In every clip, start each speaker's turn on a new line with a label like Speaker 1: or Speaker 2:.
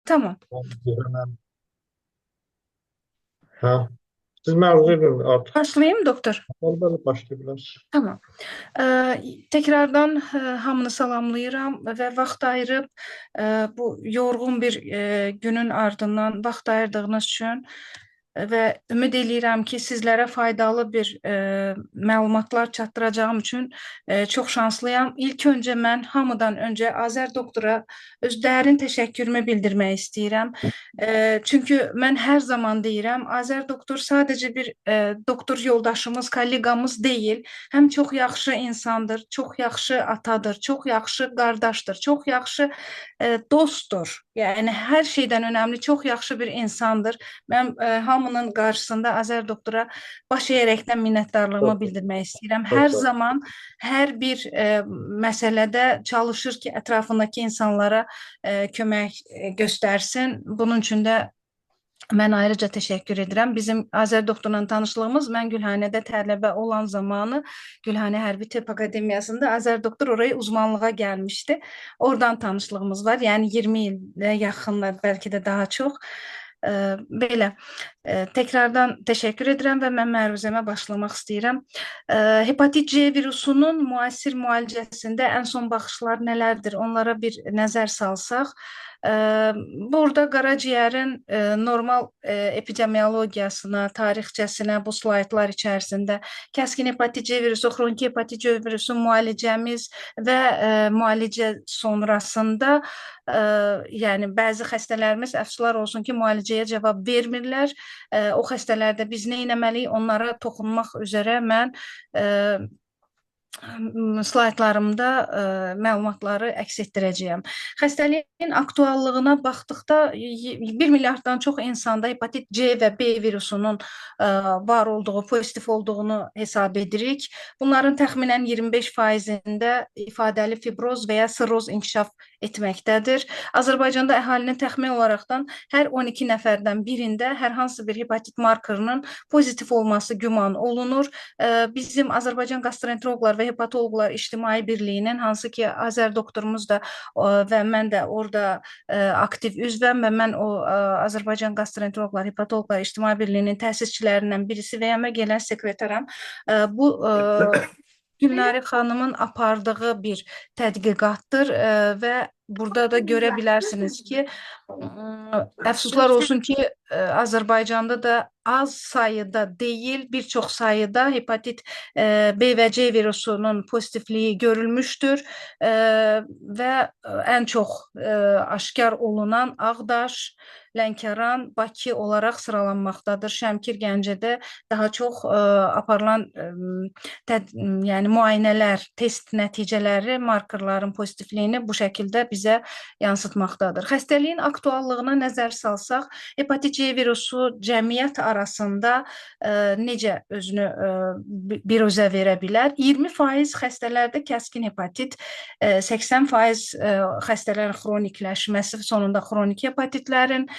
Speaker 1: Tamam.
Speaker 2: Hemen. Hə. Siz məruzə edin artıq.
Speaker 1: Başlayayım doktor.
Speaker 2: Bəli, bəli, başlaya bilərsiniz.
Speaker 1: Tamam. Tekrardan hamını salamlayıram və vaxt ayırıb bu yorğun bir günün ardından vaxt ayırdığınız üçün və ümid eləyirəm ki, sizlərə faydalı bir məlumatlar çatdıracağım üçün çox şanslıyam. İlk öncə mən hamıdan öncə Azər doktora öz dərin təşəkkürümü bildirmək istəyirəm. Çünki mən hər zaman deyirəm, Azər doktor sadəcə bir doktor yoldaşımız, kolleqamız deyil, həm çox yaxşı insandır, çox yaxşı atadır, çox yaxşı qardaşdır, çox yaxşı dostdur. Yəni hər şeydən önəmli çox yaxşı bir insandır. Mən hamının qarşısında Azər doktora baş əyərəkdən minnətdarlığımı bildirmək istəyirəm. Hər zaman hər bir məsələdə çalışır ki, ətrafındakı insanlara kömək göstərsin. Bunun üçün də mən ayrıca təşəkkür edirəm. Bizim Azər doktorla tanışlığımız mən Gülhanədə tələbə olan zamanı Gülhanə Hərbi Tibb Akademiyasında Azər doktor oraya uzmanlığa gəlmişdi. Oradan tanışlığımız var. Yəni 20 ilə yaxınlar, bəlkə də daha çox. Belə, tekrardan təşəkkür edirəm və mən məruzəmə başlamaq istəyirəm. Hepatit C virusunun müasir müalicəsində ən son baxışlar nələrdir? Onlara bir nəzər salsaq. Burada qaraciyərin normal epidemiologiyasına, tarixçəsinə bu slaytlar içərisində kəskin hepatit C virusu, xroniki hepatit C virusu müalicəmiz və müalicə sonrasında, yəni bəzi xəstələrimiz əfsuslar olsun ki, müalicəyə cavab vermirlər. O xəstələrdə biz nə etməliyik? Onlara toxunmaq üzrə mən slaytlarımda məlumatları əks etdirəcəyəm. Xəstəliyin aktuallığına baxdıqda 1 milyarddan çox insanda hepatit C və B virusunun var olduğu, pozitiv olduğunu hesab edirik. Bunların təxminən 25%-ində ifadəli fibroz və ya sirroz inkişaf etməkdədir. Azərbaycanda əhalinin təxmin olaraqdan hər 12 nəfərdən birində hər hansı bir hepatit markerinin pozitiv olması güman olunur. Bizim Azərbaycan Gastroenteroloqlar və Hepatoloqlar İctimai Birliyinin, hansı ki Azər doktorumuz da və mən də orada aktiv üzvəm və mən o Azərbaycan Gastroenteroloqlar, Hepatoloqlar İctimai Birliyinin təsisçilərindən birisi və yanıma gələn sekretaram. Bu Gülnarə xanımın apardığı bir tədqiqatdır və burada da görə bilərsiniz ki, əfsuslar olsun ki, Azərbaycanda da az sayıda deyil, bir çox sayıda hepatit B və C virusunun pozitivliyi görülmüşdür və ən çox aşkar olunan Ağdaş, Lənkəran, Bakı olaraq sıralanmaqdadır. Şəmkir, Gəncədə daha çox aparılan yəni müayinələr, test nəticələri markerların pozitivliyini bu şəkildə bizə yansıtmaqdadır. Xəstəliyin aktuallığına nəzər salsaq, hepatit C virusu cəmiyyət arasında necə özünü biruzə verə bilər? 20% xəstələrdə kəskin hepatit, 80% xəstələrin xronikləşməsi sonunda xronik hepatitlərin,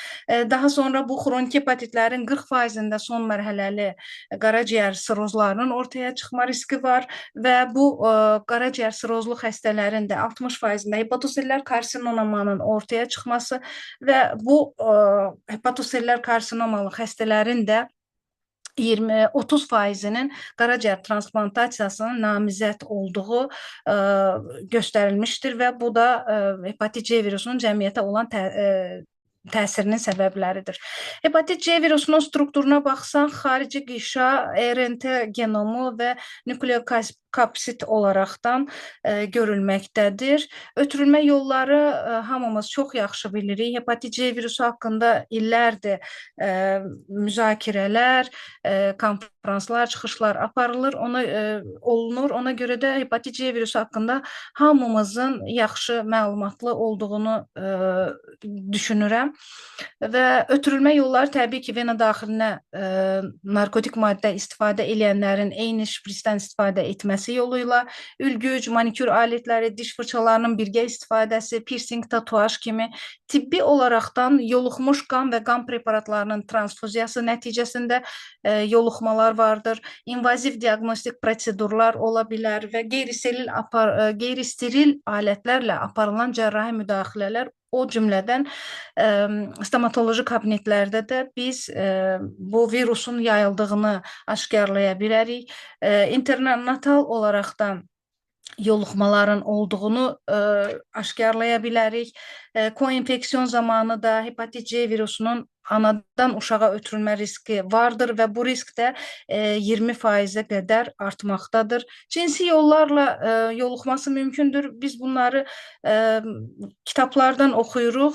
Speaker 1: daha sonra bu xronik hepatitlərin 40%-ində son mərhələli qaraciyər sirrozlarının ortaya çıxma riski var və bu qaraciyər sirrozlu xəstələrin də 60%-ində hepatosellər karsinomanın ortaya çıxması və bu hepatosellər karsinomalı xəstələrin də 20-30%-inin qaraciyər transplantasiyasının namizəd olduğu göstərilmişdir və bu da hepatit C virusunun cəmiyyətə olan təsirinin səbəbləridir. Hepatit C virusunun strukturuna baxsan, xarici qişa, RNT genomu və nukleokapsid olaraqdan görülməkdədir. Ötürülmə yolları hamımız çox yaxşı bilirik. Hepatit C virusu haqqında illərdir müzakirələr, konfranslar, çıxışlar aparılır, ona olunur. Ona görə də hepatit C virusu haqqında hamımızın yaxşı məlumatlı olduğunu düşünürəm. Və ötürülmə yolları təbii ki, vena daxilinə narkotik maddə istifadə eləyənlərin eyni şprisdən istifadə etməsi yolu ilə, ülgüc, manikür alətləri, diş fırçalarının birgə istifadəsi, pirsing, tatuaj kimi tibbi olaraqdan yoluxmuş qan və qan preparatlarının transfuziyası nəticəsində yoluxmalar vardır. İnvaziv diaqnostik prosedurlar ola bilər və qeyri-steril alətlərlə aparılan cərrahi müdaxilələr O cümlədən stomatoloji kabinetlərdə də biz bu virusun yayıldığını aşkarlaya bilərik. İnternatal olaraqdan yoluxmaların olduğunu aşkarlaya bilərik. Koinfeksiyon zamanı da hepatit C virusunun anadan uşağa ötürülmə riski vardır və bu risk də 20%-ə qədər artmaqdadır. Cinsi yollarla yoluxması mümkündür. Biz bunları kitablardan oxuyuruq.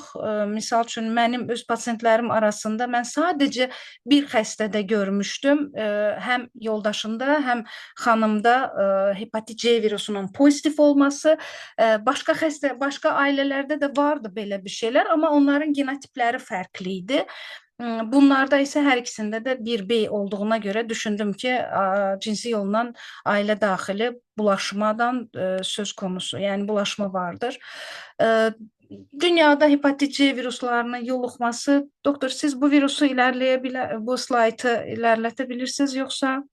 Speaker 1: Misal üçün, mənim öz pasientlərim arasında mən sadəcə bir xəstədə görmüşdüm. Həm yoldaşında, həm xanımda hepatit C virusunun pozitiv olması. Başqa başqa ailələrdə də vardı belə bir şeylər, amma onların genotipləri fərqli idi. Bunlarda isə hər ikisində də 1B olduğuna görə düşündüm ki, cinsi yolla ailə daxili bulaşmadan söz konusu, yəni bulaşma vardır. Dünyada hepatit C viruslarının yoluxması, doktor, siz bu virusu bu slaytı ilerlətə bilirsiniz yoxsa?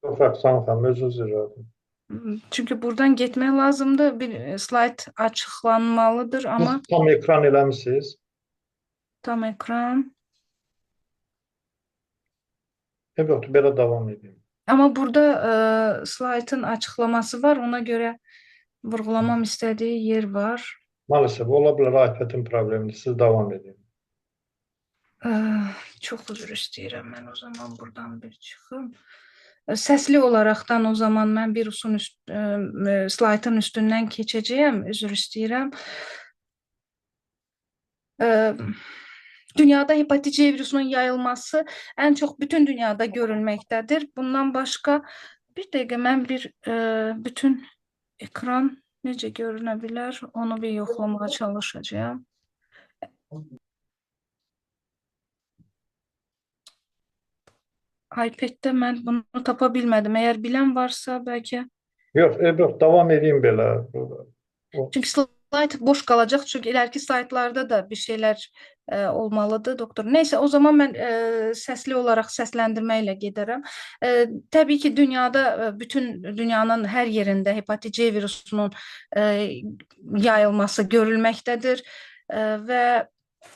Speaker 2: Yox, Rəqsanə xanım, özünüz icra edin.
Speaker 1: Çünki buradan getmək lazımdır. Bir slayt açıqlanmalıdır, amma
Speaker 2: Siz tam ekran eləmisiniz.
Speaker 1: Tam ekran.
Speaker 2: Yox, yoxdur, belə davam edeyim.
Speaker 1: Amma burada slaytın açıqlaması var. Ona görə vurğulamam istədiyi yer var.
Speaker 2: Maalesef ola bilər iPad-in problemidir. Siz davam edin.
Speaker 1: Çox üzr istəyirəm, mən o zaman buradan bir çıxım. Səsli olaraqdan o zaman mən virusun slaytın üstündən keçəcəyəm. Üzr istəyirəm. Dünyada hepatit C virusunun yayılması ən çox bütün dünyada görülməkdədir. Bundan başqa bir dəqiqə mən bir bütün ekran necə görünə bilər, onu bir yoxlamağa çalışacağam. iPad-də mən bunu tapa bilmədim. Əgər bilən varsa bəlkə.
Speaker 2: Yox, yox, davam edeyim belə.
Speaker 1: Çünki slayt boş qalacaq. Çünki ileriki slaytlarda da bir şeylər olmalıdır, doktor. Neysə, o zaman mən səsli olaraq səsləndirməklə gedərəm. Təbii ki, dünyada, bütün dünyanın hər yerində hepatit C virusunun yayılması görülməkdədir. Və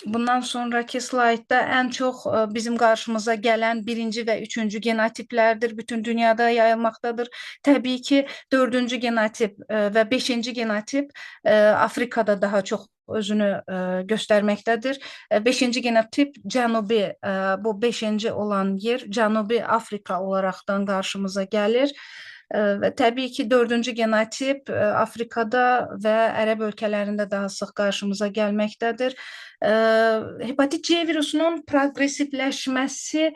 Speaker 1: bundan sonraki slaytda ən çox bizim qarşımıza gələn birinci və üçüncü genotiplərdir. Bütün dünyada yayılmaqdadır. Təbii ki, dördüncü genotip və beşinci genotip Afrikada daha çox özünü göstərməkdədir. Beşinci genotip Cənubi, bu beşinci olan yer Cənubi Afrika olaraqdan qarşımıza gəlir. Və təbii ki, dördüncü genotip Afrikada və Ərəb ölkələrində daha sıx qarşımıza gəlməkdədir. Hepatit C virusunun proqresivləşməsi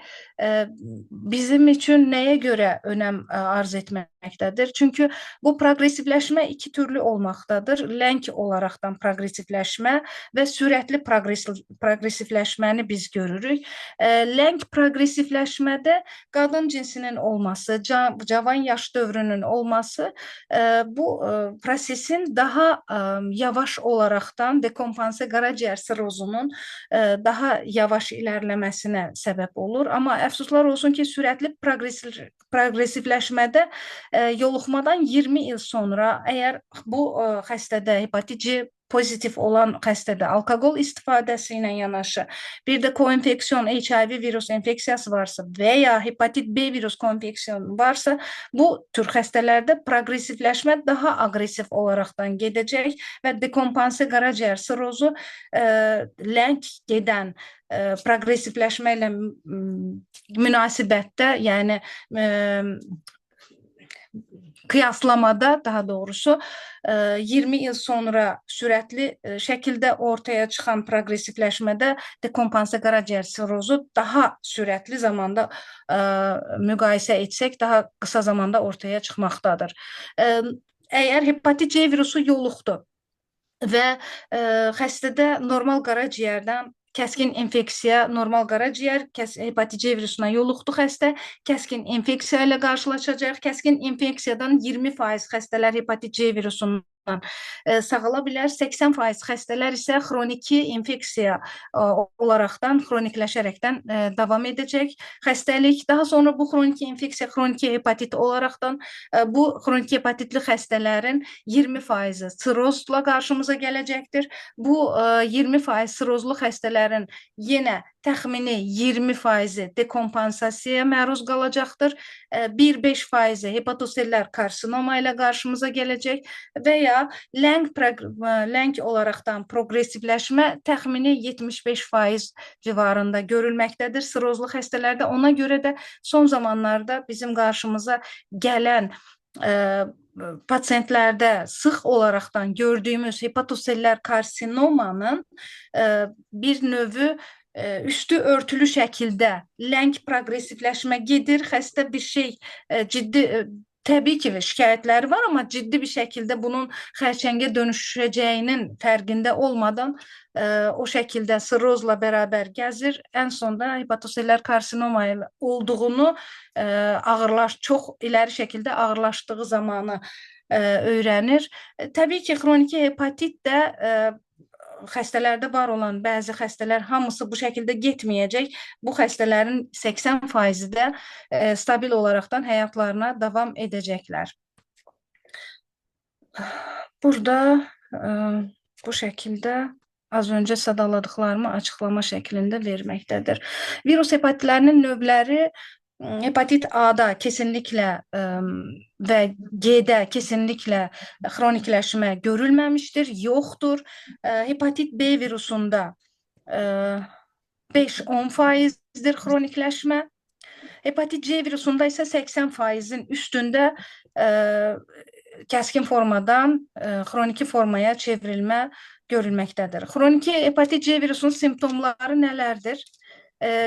Speaker 1: bizim üçün nəyə görə önəm arz etməkdədir? Çünki bu proqresivləşmə iki türlü olmaqdadır. Ləng olaraqdan proqresivləşmə və sürətli proqresivləşməni biz görürük. Ləng proqresivləşmədə qadın cinsinin olması, cavan yaş dövrünün olması bu prosesin daha yavaş olaraqdan dekompanse qaraciyər sirozunun daha yavaş ilerləməsinə səbəb olur. Amma əfsuslar olsun ki, sürətli proqresivləşmədə yoluxmadan 20 il sonra əgər bu xəstədə hepatit C pozitiv olan xəstədə alkoqol istifadəsi ilə yanaşı bir də koinfeksiyon HIV virus infeksiyası varsa və ya hepatit B virus koinfeksiyonu varsa, bu tür xəstələrdə proqresivləşmə daha aqressiv olaraqdan gedəcək və dekompanse qaraciyər sirozu ləng gedən proqresivləşmə ilə münasibətdə, yəni qıyaslamada daha doğrusu 20 il sonra sürətli şəkildə ortaya çıxan proqresivləşmədə dekompanse qaraciyər sirozu daha sürətli zamanda müqayisə etsək, daha qısa zamanda ortaya çıxmaqdadır. Əgər hepatit C virusu yoluxdu və xəstədə normal qaraciyərdən kəskin infeksiya, normal qaraciyər hepatit C virusuna yoluxdu xəstə, kəskin infeksiya ilə qarşılaşacaq. Kəskin infeksiyadan 20% xəstələr hepatit C virusundan sağala bilər. 80% xəstələr isə xroniki infeksiya olaraqdan, xronikləşərəkdən davam edəcək xəstəlik. Daha sonra bu xroniki infeksiya, xroniki hepatit olaraqdan bu xroniki hepatitli xəstələrin 20%-i sirozla qarşımıza gələcəkdir. Bu 20% sirozlu xəstələrin yenə təxmini 20%-i dekompensasiyaya məruz qalacaqdır. 1-5%-i hepatosellər karsinoma ilə qarşımıza gələcək və ya ləng olaraqdan progressivləşmə təxmini 75% civarında görülməkdədir sirozlu xəstələrdə. Ona görə də son zamanlarda bizim qarşımıza gələn pasientlərdə sıx olaraqdan gördüyümüz hepatosellər karsinomanın bir növü üstü örtülü şəkildə ləng progressivləşmə gedir. Xəstə bir şey ciddi təbii ki, şikayətləri var, amma ciddi bir şəkildə bunun xərçəngə dönüşəcəyinin fərqində olmadan o şəkildə sirrozla bərabər gəzir. Ən sonda hepatosellər karsinoma olduğunu çox iləri şəkildə ağırlaşdığı zamanı öyrənir. Təbii ki, xroniki hepatit də xəstələrdə var olan bəzi xəstələr hamısı bu şəkildə getməyəcək. Bu xəstələrin 80%-i də stabil olaraqdan həyatlarına davam edəcəklər. Burada bu şəkildə az öncə sadaladıqlarımı açıqlama şəklində verməkdədir. Virus hepatitlərinin növləri hepatit A-da kesinliklə və G-də kesinliklə xronikləşmə görülməmişdir, yoxdur. Hepatit B virusunda 5-10%-dir xronikləşmə. Hepatit C virusunda isə 80%-in üstündə kəskin formadan xroniki formaya çevrilmə görülməkdədir. Xroniki hepatit C virusunun simptomları nələrdir?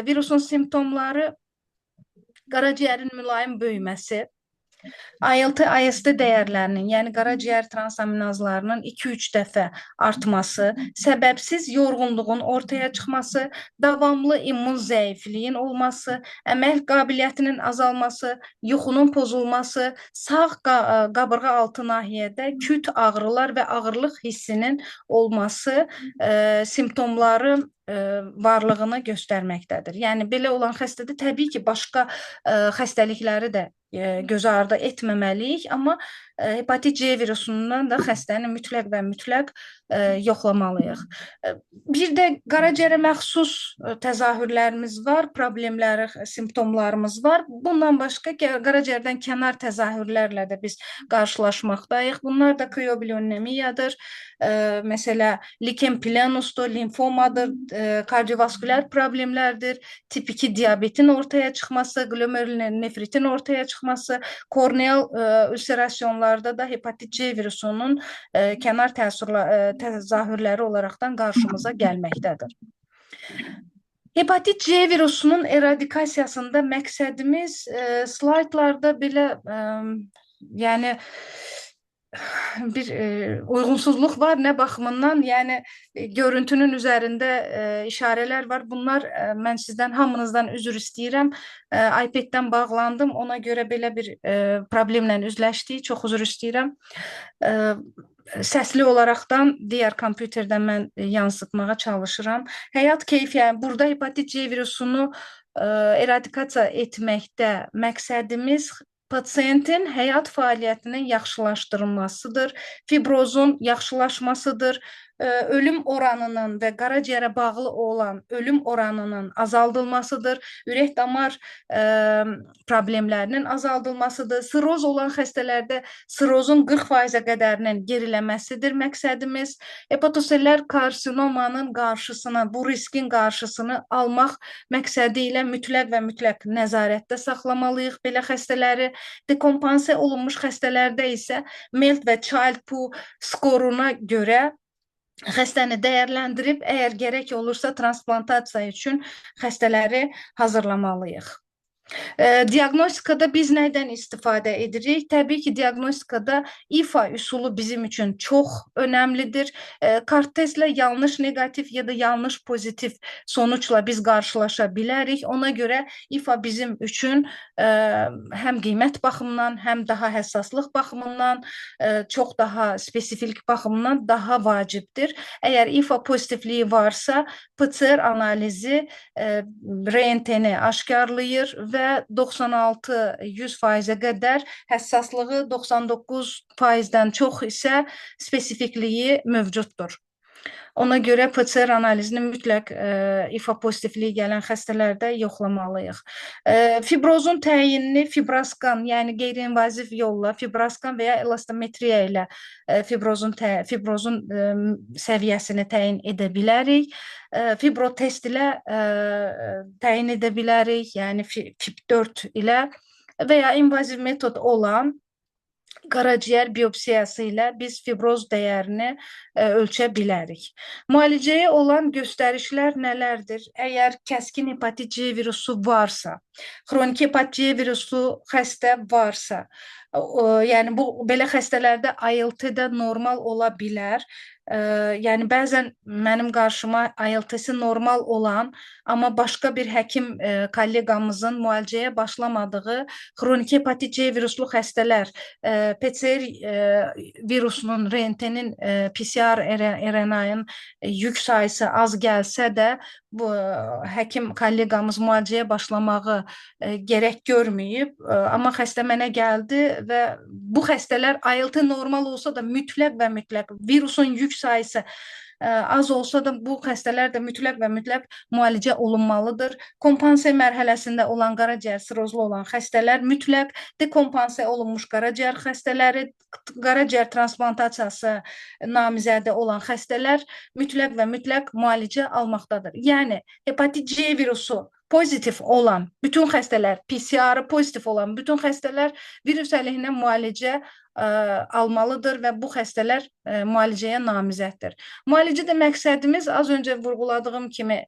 Speaker 1: Virusun simptomları qaraciyərin mülayim böyüməsi, ALT, AST dəyərlərinin, yəni qaraciyər transaminazlarının 2-3 dəfə artması, səbəbsiz yorğunluğun ortaya çıxması, davamlı immun zəifliyin olması, əməl qabiliyyətinin azalması, yuxunun pozulması, sağ qabırğa altı nahiyədə küt ağrılar və ağırlıq hissinin olması simptomları varlığını göstərməkdədir. Yəni belə olan xəstədə təbii ki, başqa xəstəlikləri də göz ardı etməməliyik, amma hepatit C virusundan da xəstəni mütləq və mütləq yoxlamalıyıq. Bir də qaraciyərə məxsus təzahürlərimiz var, problemləri, simptomlarımız var. Bundan başqa qaraciyərdən kənar təzahürlərlə də biz qarşılaşmaqdayıq. Bunlar da kriobilionemiyadır, məsələ liken planusdur, limfomadır, kardiovaskulyar problemlərdir, tip 2 diabetin ortaya çıxması, glomerulonefritin ortaya çıxması, korneal ülserasyonlarda da hepatit C virusunun kənar təzahürləri olaraqdan qarşımıza gəlməkdədir. Hepatit C virusunun eradikasiyasında məqsədimiz slaydlarda belə yəni bir uyğunsuzluq var nə baxımından, yəni görüntünün üzərində işarələr var. Bunlar mən sizdən hamınızdan üzr istəyirəm. iPad-dən bağlandım. Ona görə belə bir problemlə üzləşdik. Çox üzr istəyirəm. Səsli olaraqdan digər kompüterdən mən yansıtmağa çalışıram. Həyat keyfiyyəti, burada hepatit C virusunu eradikasiya etməkdə məqsədimiz pasientin həyat fəaliyyətinin yaxşılaşdırılmasıdır, fibrozun yaxşılaşmasıdır, ölüm oranının və qaraciyərə bağlı olan ölüm oranının azaldılmasıdır, ürək damar problemlərinin azaldılmasıdır, siroz olan xəstələrdə sirozun 40%-ə qədərinin geriləməsidir məqsədimiz. Hepatosellər karsinomanın qarşısını, bu riskin qarşısını almaq məqsədi ilə mütləq və mütləq nəzarətdə saxlamalıyıq belə xəstələri. Dekompanse olunmuş xəstələrdə isə MELD və Child-Pugh skoruna görə xəstəni dəyərləndirib, əgər gərək olursa transplantasiya üçün xəstələri hazırlamalıyıq. Diaqnostikada biz nədən istifadə edirik? Təbii ki, diaqnostikada İFA üsulu bizim üçün çox önəmlidir. Kart testlə yanlış neqativ ya da yanlış pozitiv sonuçla biz qarşılaşa bilərik. Ona görə İFA bizim üçün həm qiymət baxımından, həm daha həssaslıq baxımından, çox daha spesifiklik baxımından daha vacibdir. Əgər İFA pozitivliyi varsa, PCR analizi RNT-ni aşkarlayır və 96-100%-ə qədər həssaslığı, 99%-dən çox isə spesifikliyi mövcuddur. Ona görə PCR analizini mütləq İFA pozitivliyi gələn xəstələrdə yoxlamalıyıq. Fibrozun təyinini fibroskan, yəni qeyri-invaziv yolla fibroskan və ya elastometriya ilə fibrozun səviyyəsini təyin edə bilərik. Fibrotest ilə təyin edə bilərik, yəni FIB4 ilə və ya invaziv metod olan qaraciyər biopsiyası ilə biz fibroz dəyərini ölçə bilərik. Müalicəyə olan göstərişlər nələrdir? Əgər kəskin hepatit C virusu varsa, xronik hepatit C virusu xəstə varsa, yəni bu belə xəstələrdə ALT də normal ola bilər. Yəni bəzən mənim qarşıma ALT-si normal olan, amma başqa bir həkim kolleqamızın müalicəyə başlamadığı xronik hepatit C viruslu xəstələr, PCR virusunun, RNT-nin, PCR RNA-nın yük sayısı az gəlsə də, bu həkim kolleqamız müalicəyə başlamağı gərək görməyib, amma xəstə mənə gəldi və bu xəstələr ALT normal olsa da mütləq və mütləq virusun yük sayısı az olsa da bu xəstələr də mütləq və mütləq müalicə olunmalıdır. Kompanse mərhələsində olan qaraciyər sirozlu olan xəstələr mütləq, dekompanse olunmuş qaraciyər xəstələri, qaraciyər transplantasiyası namizədi olan xəstələr mütləq və mütləq müalicə almaqdadır. Yəni hepatit C virusu pozitiv olan bütün xəstələr, PCR-ı pozitiv olan bütün xəstələr virus əleyhinə müalicə almalıdır və bu xəstələr müalicəyə namizəddir. Müalicədə məqsədimiz az öncə vurğuladığım kimi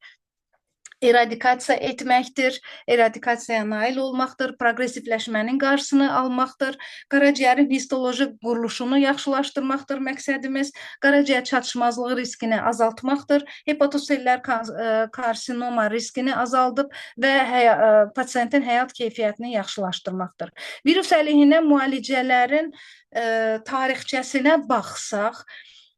Speaker 1: eradikasiya etməkdir, eradikasiyaya nail olmaqdır, proqresivləşmənin qarşısını almaqdır, qaraciyərin histoloji quruluşunu yaxşılaşdırmaqdır məqsədimiz, qaraciyər çatışmazlığı riskini azaltmaqdır, hepatosellər karsinoma riskini azaldıb və pasientin həyat keyfiyyətini yaxşılaşdırmaqdır. Virus əleyhinə müalicələrin tarixçəsinə baxsaq,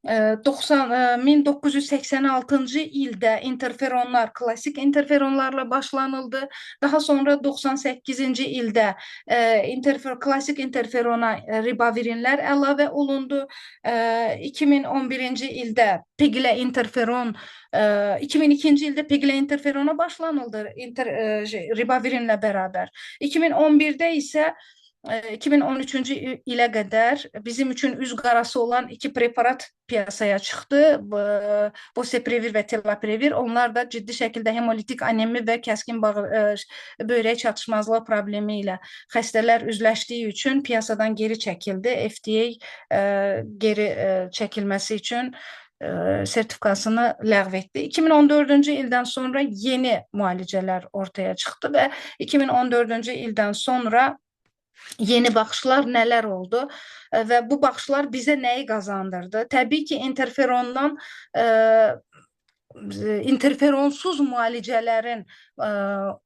Speaker 1: 1986-cı ildə interferonlar, klassik interferonlarla başlanıldı. Daha sonra 98-ci ildə klassik interferona ribavirinlər əlavə olundu. 2011-ci ildə pegilə interferon, 2002-ci ildə pegilə interferona başlanıldı ribavirinlə bərabər. 2011-də isə 2013-cü ilə qədər bizim üçün üz qarası olan iki preparat piyasaya çıxdı. Boceprevir və telaprevir. Onlar da ciddi şəkildə hemolitik anemi və kəskin böyrək çatışmazlığı problemi ilə xəstələr üzləşdiyi üçün piyasadan geri çəkildi. FDA geri çəkilməsi üçün sertifikasını ləğv etdi. 2014-cü ildən sonra yeni müalicələr ortaya çıxdı və 2014-cü ildən sonra yeni baxışlar nələr oldu və bu baxışlar bizə nəyi qazandırdı? Təbii ki, interferondan interferonsuz müalicələrin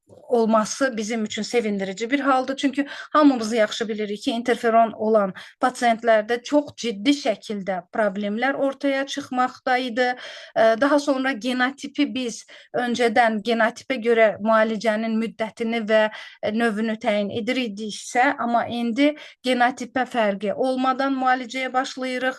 Speaker 1: olması bizim üçün sevindirici bir haldır. Çünki hamımız yaxşı bilirik ki, interferon olan pasientlərdə çox ciddi şəkildə problemlər ortaya çıxmaqdaydı. Daha sonra genotipi biz öncədən genotipə görə müalicənin müddətini və növünü təyin edirdiksə, amma indi genotipə fərqi olmadan müalicəyə başlayırıq.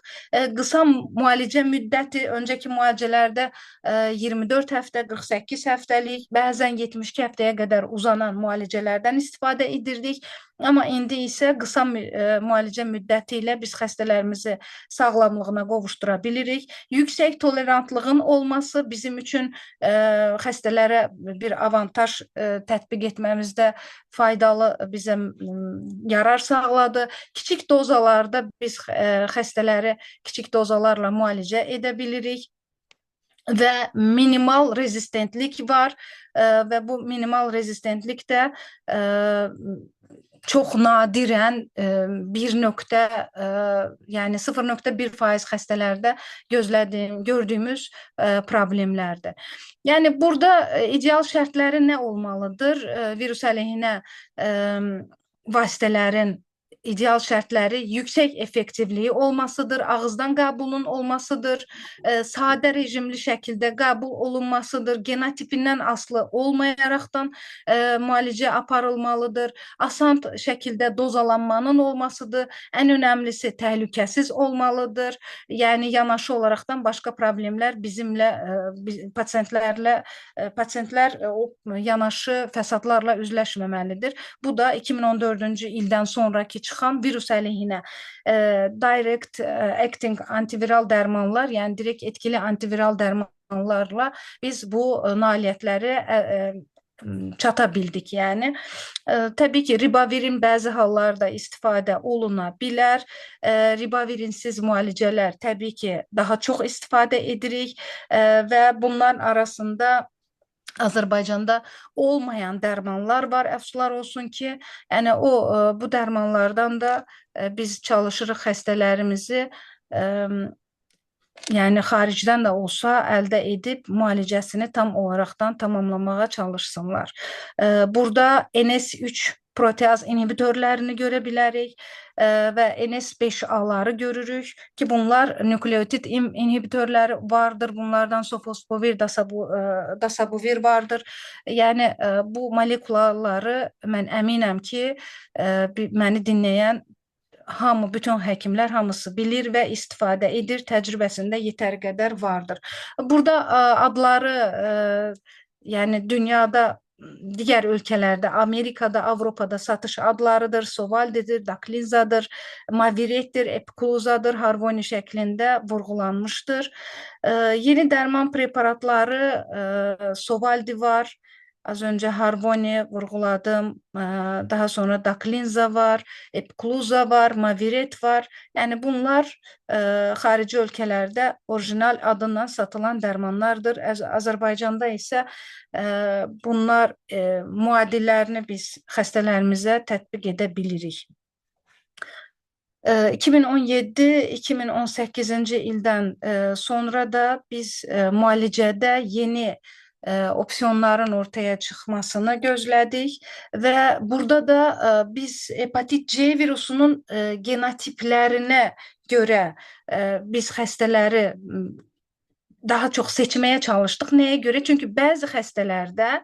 Speaker 1: Qısa müalicə müddəti öncəki müalicələrdə 24 həftə, 48 həftəlik, bəzən 72 həftəyə qədər uzanan müalicələrdən istifadə edirdik. Amma indi isə qısa müalicə müddəti ilə biz xəstələrimizi sağlamlığına qovuşdura bilirik. Yüksək tolerantlığın olması bizim üçün xəstələrə bir avantaj tətbiq etməmizdə faydalı bizə yarar sağladı. Kiçik dozalarda biz xəstələri kiçik dozalarla müalicə edə bilirik. Və minimal rezistentlik var və bu minimal rezistentlik də çox nadirən 1 nöqtə, yəni 0,1% xəstələrdə gözlədiyim, gördüyümüz problemlərdir. Yəni burada ideal şərtləri nə olmalıdır? Virus əleyhinə vasitələrin ideal şərtləri yüksək effektivliyi olmasıdır, ağızdan qəbulun olmasıdır, sadə rejimli şəkildə qəbul olunmasıdır, genotipindən asılı olmayaraqdan müalicə aparılmalıdır, asan şəkildə dozalanmanın olmasıdır, ən önəmlisi təhlükəsiz olmalıdır. Yəni yanaşı olaraqdan başqa problemlər bizimlə pasientlərlə pasientlər o yanaşı fəsadlarla üzləşməməlidir. Bu da 2014-cü ildən sonraki çıxan virus əleyhinə direct acting antiviral dərmanlar, yəni direkt etkili antiviral dərmanlarla biz bu nailiyyətləri çata bildik. Yəni təbii ki, ribavirin bəzi hallarda istifadə oluna bilər. Ribavirinsiz müalicələr təbii ki, daha çox istifadə edirik və bunların arasında Azərbaycanda olmayan dərmanlar var. Əfsuslar olsun ki, yəni o bu dərmanlardan da biz çalışırıq xəstələrimizi yəni xaricdən də olsa əldə edib müalicəsini tam olaraqdan tamamlamağa çalışsınlar. Burada NS3 proteaz inhibitorlarını görə bilərik və NS5A-ları görürük ki, bunlar nükleotid inhibitorları vardır. Bunlardan sofosbuvir, dasabuvir vardır. Yəni bu molekulaları mən əminəm ki, məni dinləyən hamı, bütün həkimlər hamısı bilir və istifadə edir, təcrübəsində yetəri qədər vardır. Burada adları, yəni dünyada digər ölkələrdə, Amerikada, Avropada satış adlarıdır, Sovaldidir, Daklinzadır, Maviretdir, Epikluzadır, Harvoni şəklində vurğulanmışdır. Yeni dərman preparatları Sovaldi var, az öncə Harvoni vurğuladım, daha sonra Daklinza var, Epikluza var, Maviret var. Yəni bunlar xarici ölkələrdə orijinal adından satılan dərmanlardır. Azərbaycanda isə bunlar müadillərini biz xəstələrimizə tətbiq edə bilirik. 2017-2018-ci ildən sonra da biz müalicədə yeni opsiyonların ortaya çıxmasını gözlədik və burada da biz hepatit C virusunun genotiplərinə görə biz xəstələri daha çox seçməyə çalışdıq. Nəyə görə? Çünki bəzi xəstələrdə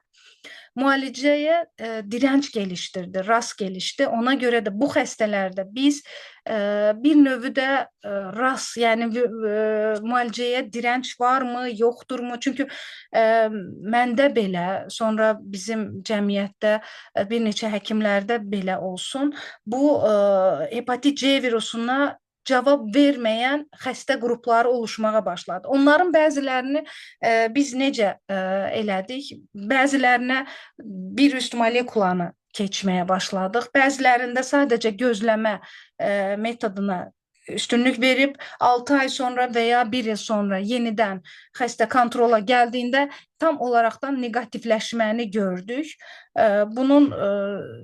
Speaker 1: müalicəyə dirənc geliştirdi, rast gelişdi. Ona görə də bu xəstələrdə biz bir növü də rast, yəni müalicəyə dirənc varmı, yoxdurmu? Çünki məndə belə, sonra bizim cəmiyyətdə bir neçə həkimlərdə belə olsun, bu hepatit C virusuna cavab verməyən xəstə qrupları oluşmağa başladı. Onların bəzilərini biz necə elədik? Bəzilərinə bir üst molekulanı keçməyə başladıq. Bəzilərində sadəcə gözləmə metoduna üstünlük verib 6 ay sonra və ya 1 il sonra yenidən xəstə kontrola gəldiyində tam olaraqdan neqativləşməni gördük. Bunun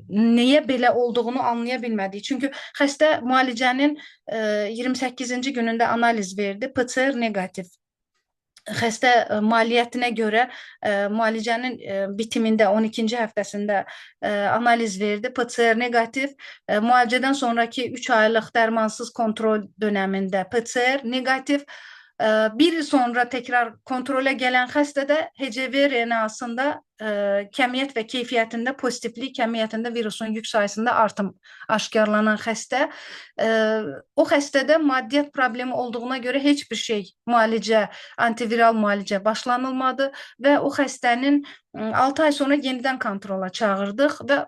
Speaker 1: niyə belə olduğunu anlaya bilmədik. Çünki xəstə müalicənin 28-ci günündə analiz verdi, PCR neqativ. Xəstə maliyyətinə görə müalicənin bitimində 12-ci həftəsində analiz verdi, PCR neqativ. Müalicədən sonraki 3 aylıq dərmansız kontrol dönəmində PCR neqativ. Bir il sonra təkrar kontrolə gələn xəstədə HCV RNA-sında kəmiyyət və keyfiyyətində pozitivlik, kəmiyyətində virusun yük sayısında artım aşkarlanan xəstə, o xəstədə maddiyyat problemi olduğuna görə heç bir şey müalicə, antiviral müalicə başlanılmadı və o xəstənin 6 ay sonra yenidən kontrola çağırdıq və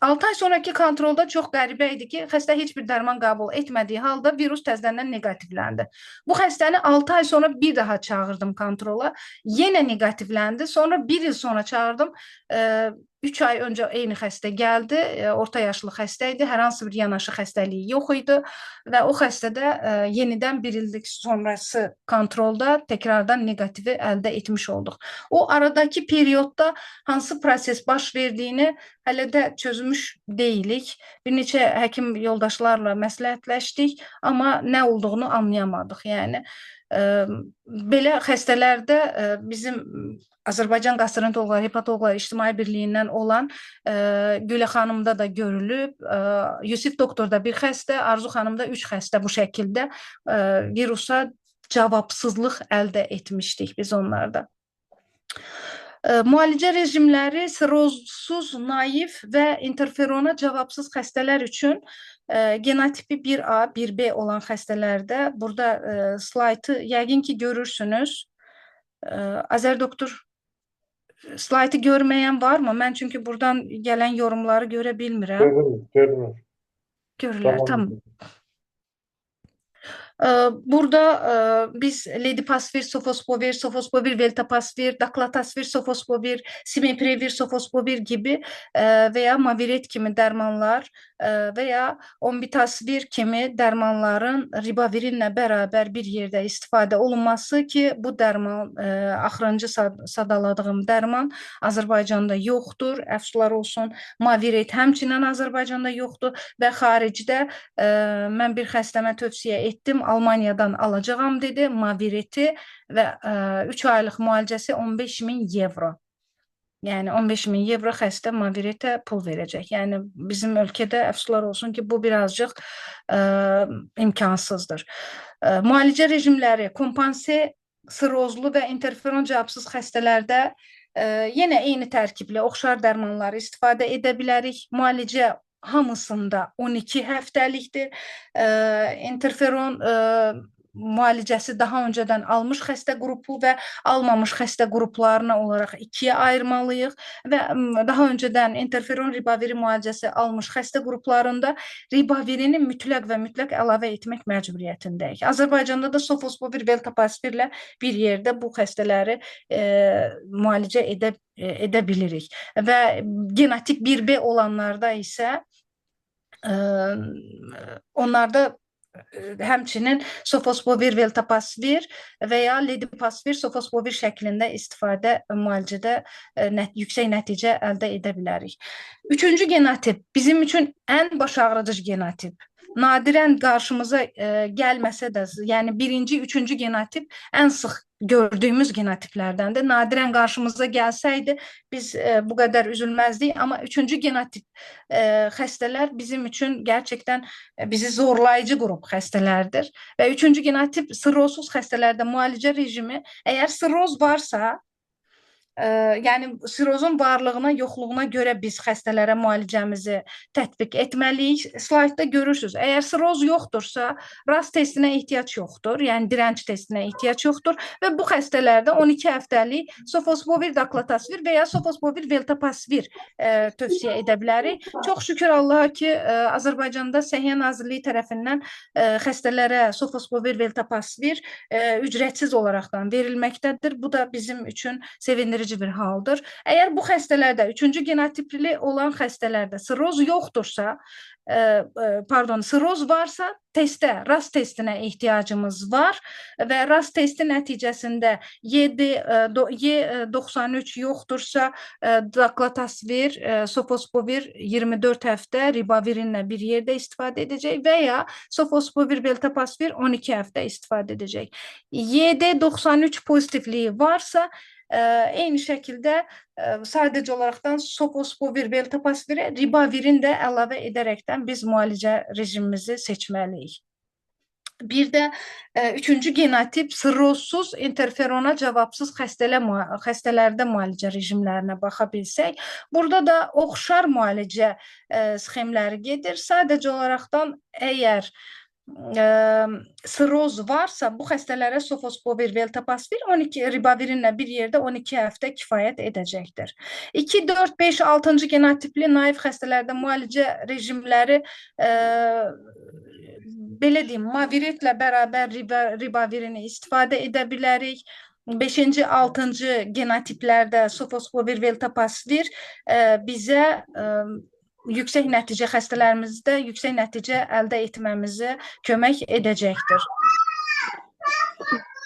Speaker 1: 6 ay sonraki kontrolda çox qəribə idi ki, xəstə heç bir dərman qəbul etmədiyi halda virus təzədən neqativləndi. Bu xəstəni 6 ay sonra bir daha çağırdım kontrola, yenə neqativləndi. Sonra 1 il sonra çağırdım, 3 ay öncə eyni xəstə gəldi, orta yaşlı xəstə idi, hər hansı bir yanaşı xəstəliyi yox idi və o xəstədə yenidən bir illik sonrası kontrolda tekrardan neqativi əldə etmiş olduq. O aradakı periodda hansı proses baş verdiyini hələ də çözmüş deyilik. Bir neçə həkim yoldaşlarla məsləhətləşdik, amma nə olduğunu anlayamadıq. Yəni belə xəstələrdə bizim Azərbaycan Gastroenteroloqlar, Hepatoloqlar İctimai Birliyindən olan Gülə xanımda da görülüb, Yusif doktorda bir xəstə, Arzu xanımda 3 xəstə bu şəkildə virusa cavabsızlıq əldə etmişdik biz onlarda. Müalicə rejimləri sirozsuz, naif və interferona cavabsız xəstələr üçün genotipi 1A, 1B olan xəstələrdə burada slaytı yəqin ki görürsünüz. Azər doktor, slaytı görməyən var mı? Mən çünki buradan gələn yorumları görə bilmirəm.
Speaker 2: Görünür, görünür.
Speaker 1: Görürlər, tamam. Burada biz ledipasvir, sofosbuvir, sofosbuvir, veltapasvir, daklatasvir, sofosbuvir, simeprevir, sofosbuvir gibi və ya maviret kimi dərmanlar və ya ombitasvir kimi dərmanların ribavirinlə bərabər bir yerdə istifadə olunması ki, bu dərman, axırıncı sadaladığım dərman Azərbaycanda yoxdur, əfsuslar olsun. Maviret həmçinin Azərbaycanda yoxdur və xaricdə mən bir xəstəmə tövsiyə etdim, Almaniyadan alacağam dedi Mavireti və 3 aylıq müalicəsi 15.000 evro. Yəni 15.000 evro xəstə Maviretə pul verəcək. Yəni bizim ölkədə əfsuslar olsun ki, bu birazcıq imkansızdır. Müalicə rejimləri kompanse sirozlu və interferon cavabsız xəstələrdə yenə eyni tərkibli oxşar dərmanları istifadə edə bilərik. Müalicə hamısında 12 həftəlikdir. İnterferon müalicəsi daha öncədən almış xəstə qrupu və almamış xəstə qruplarına olaraq ikiyə ayırmalıyıq və daha öncədən interferon ribaviri müalicəsi almış xəstə qruplarında ribavirini mütləq və mütləq əlavə etmək məcburiyyətindəyik. Azərbaycanda da sofosbuvir, veltapasvirlə bir yerdə bu xəstələri müalicə edə bilirik və genotip 1B olanlarda isə onlarda həmçinin sofosbuvir, veltapasvir və ya ledipasvir, sofosbuvir şəklində istifadə müalicədə yüksək nəticə əldə edə bilərik. Üçüncü genotip bizim üçün ən baş ağrıcı genotip. Nadirən qarşımıza gəlməsə də, yəni birinci, üçüncü genotip ən sıx gördüyümüz genotiplərdəndir. Nadirən qarşımıza gəlsəydi biz bu qədər üzülməzdik, amma üçüncü genotip xəstələr bizim üçün gerçekten bizi zorlayıcı qrup xəstələrdir. Və üçüncü genotip sirrozsuz xəstələrdə müalicə rejimi, əgər sirroz varsa, yəni sirozun varlığına, yoxluğuna görə biz xəstələrə müalicəmizi tətbiq etməliyik. Slaydda görürsünüz. Əgər siroz yoxdursa, RAS testinə ehtiyac yoxdur, yəni dirənc testinə ehtiyac yoxdur və bu xəstələrdə 12 həftəlik sofosbuvir, daklatasvir və ya sofosbuvir, veltapasvir tövsiyə edə bilərik. Çox şükür Allaha ki, Azərbaycanda Səhiyyə Nazirliyi tərəfindən xəstələrə sofosbuvir, veltapasvir ücretsiz olaraqdan verilməkdədir. Bu da bizim üçün sevindirici bir haldır. Əgər bu xəstələrdə, üçüncü genotipli olan xəstələrdə siroz yoxdursa, pardon, siroz varsa, testə, RAS testinə ehtiyacımız var və RAS testi nəticəsində Y93 yoxdursa, daklatasvir, sofosbuvir 24 həftə ribavirinlə bir yerdə istifadə edəcək və ya sofosbuvir, veltapasvir 12 həftə istifadə edəcək. YD93 pozitivliyi varsa, eyni şəkildə sadəcə olaraqdan sofosbuvir, veltapasvirə ribavirin də əlavə edərəkdən biz müalicə rejimimizi seçməliyik. Bir də üçüncü genotip sirrozsuz interferona cavabsız xəstələrdə müalicə rejimlərinə baxa bilsək, burada da oxşar müalicə sxemləri gedir. Sadəcə olaraqdan əgər siroz varsa, bu xəstələrə sofosbuvir, veltapasvir 12 ribavirinlə bir yerdə 12 həftə kifayət edəcəkdir. 2, 4, 5, 6-cı genotipli naif xəstələrdə müalicə rejimləri belə deyim, maviretlə bərabər ribavirini istifadə edə bilərik. 5-ci, 6-cı genotiplərdə sofosbuvir, veltapasvir bizə yüksək nəticə, xəstələrimizdə yüksək nəticə əldə etməmizə kömək edəcəkdir.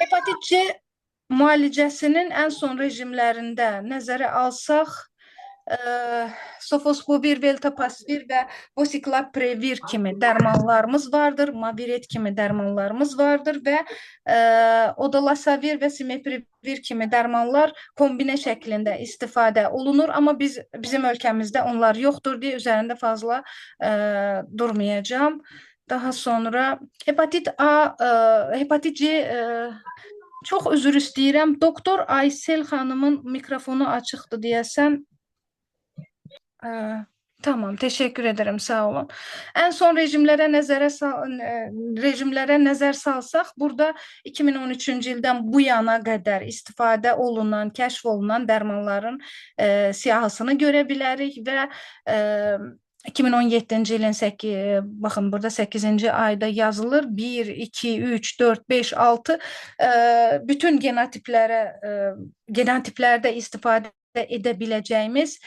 Speaker 1: Hepatit C müalicəsinin ən son rejimlərində nəzərə alsaq, sofosbuvir, veltapasvir və vosiklaprevir kimi dərmanlarımız vardır, Maviret kimi dərmanlarımız vardır və odalasavir və simeprevir kimi dərmanlar kombinə şəklində istifadə olunur, amma bizim ölkəmizdə onlar yoxdur deyə üzərində fazla durmayacağam. Daha sonra hepatit A, hepatit C, çox üzr istəyirəm. Doktor Aysel xanımın mikrofonu açıqdır deyəsən. Tamam, teşekkür ederim, sağ olun. En son rejimlərə nəzər salsaq, burada 2013-cü ildən bu yana qədər istifadə olunan, kəşf olunan dərmanların siyahısını görə bilərik və 2017-ci ilin 8, baxın burada 8-ci ayda yazılır. 1, 2, 3, 4, 5, 6 bütün genotiplərdə istifadə edə biləcəyimiz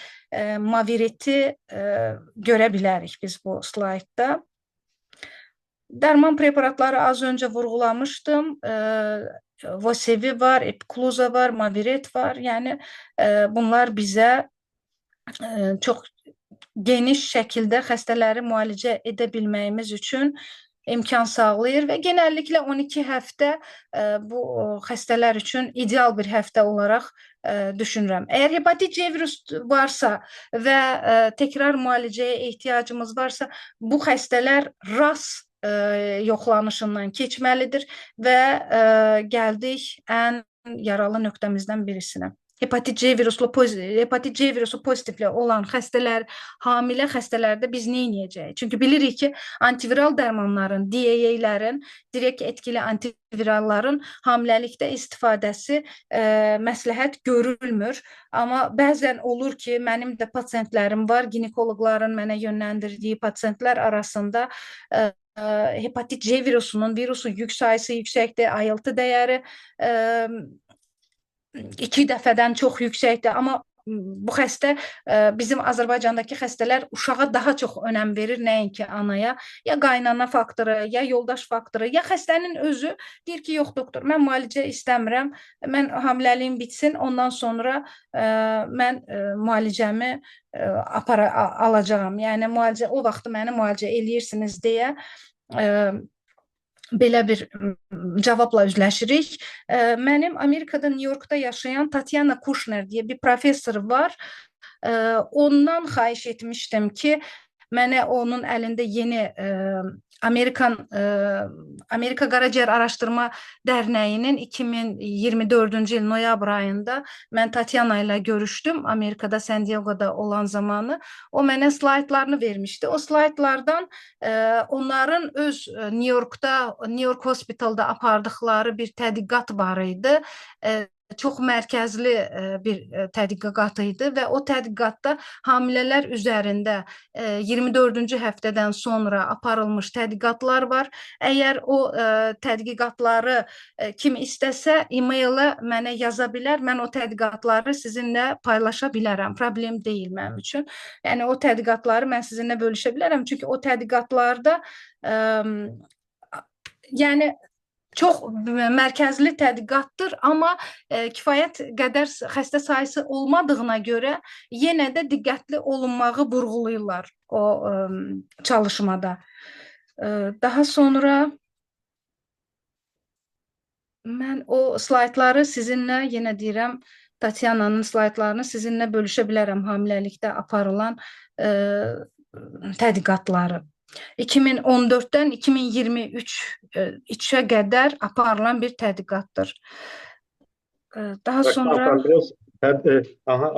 Speaker 1: Mavireti görə bilərik biz bu slaydda. Dərman preparatları az öncə vurğulamışdım. Vosevi var, Epikluza var, Maviret var. Yəni bunlar bizə çox geniş şəkildə xəstələri müalicə edə bilməyimiz üçün imkan sağlayır və genəlliklə 12 həftə bu xəstələr üçün ideal bir həftə olaraq düşünürəm. Əgər hepatit C virus varsa və təkrar müalicəyə ehtiyacımız varsa, bu xəstələr RAS yoxlanışından keçməlidir və gəldik ən yaralı nöqtəmizdən birisinə. Hepatit C virusu pozitivli olan xəstələr, hamilə xəstələrdə biz nə edəcəyik? Çünki bilirik ki, antiviral dərmanların, DAA-lərin, direkt etkili antiviralların hamiləlikdə istifadəsi məsləhət görülmür. Amma bəzən olur ki, mənim də pasientlərim var, ginekoloqların mənə yönləndirdiyi pasientlər arasında hepatit C virusunun virusun yük sayısı yüksəkdir, ALT dəyəri 2 dəfədən çox yüksəkdir, amma bu xəstə bizim Azərbaycandakı xəstələr uşağa daha çox önəm verir, nəinki anaya. Ya qaynana faktoru, ya yoldaş faktoru, ya xəstənin özü deyir ki, yox doktor, mən müalicə istəmirəm, mən hamiləliyim bitsin, ondan sonra mən müalicəmi alacağam. Yəni müalicə, o vaxtı məni müalicə eləyirsiniz deyə belə bir cavabla üzləşirik. Mənim Amerikada, New Yorkda yaşayan Tatyana Kushner deyə bir professor var. Ondan xahiş etmişdim ki, mənə onun əlində yeni Amerika Qaraciyər Araşdırma Dərnəyinin 2024-cü il noyabr ayında mən Tatyana ilə görüşdüm. Amerikada, San Diego'da olan zamanı. O mənə slaydlarını vermişdi. O slaydlardan onların öz New Yorkda, New York Hospital'da apardıqları bir tədqiqat var idi. Çox mərkəzli bir tədqiqat idi və o tədqiqatda hamilələr üzərində 24-cü həftədən sonra aparılmış tədqiqatlar var. Əgər o tədqiqatları kim istəsə e-mailə mənə yaza bilər. Mən o tədqiqatları sizinlə paylaşa bilərəm. Problem deyil mənim üçün. Yəni o tədqiqatları mən sizinlə bölüşə bilərəm. Çünki o tədqiqatlarda yəni çox mərkəzli tədqiqatdır, amma kifayət qədər xəstə sayısı olmadığına görə yenə də diqqətli olunmağı vurğulayırlar o çalışmada. Daha sonra mən o slaydları sizinlə, yenə deyirəm, Tatyananın slaydlarını sizinlə bölüşə bilərəm hamiləlikdə aparılan tədqiqatları. 2014-dən 2023-ə qədər aparılan bir tədqiqatdır. Daha sonra...
Speaker 2: Biraz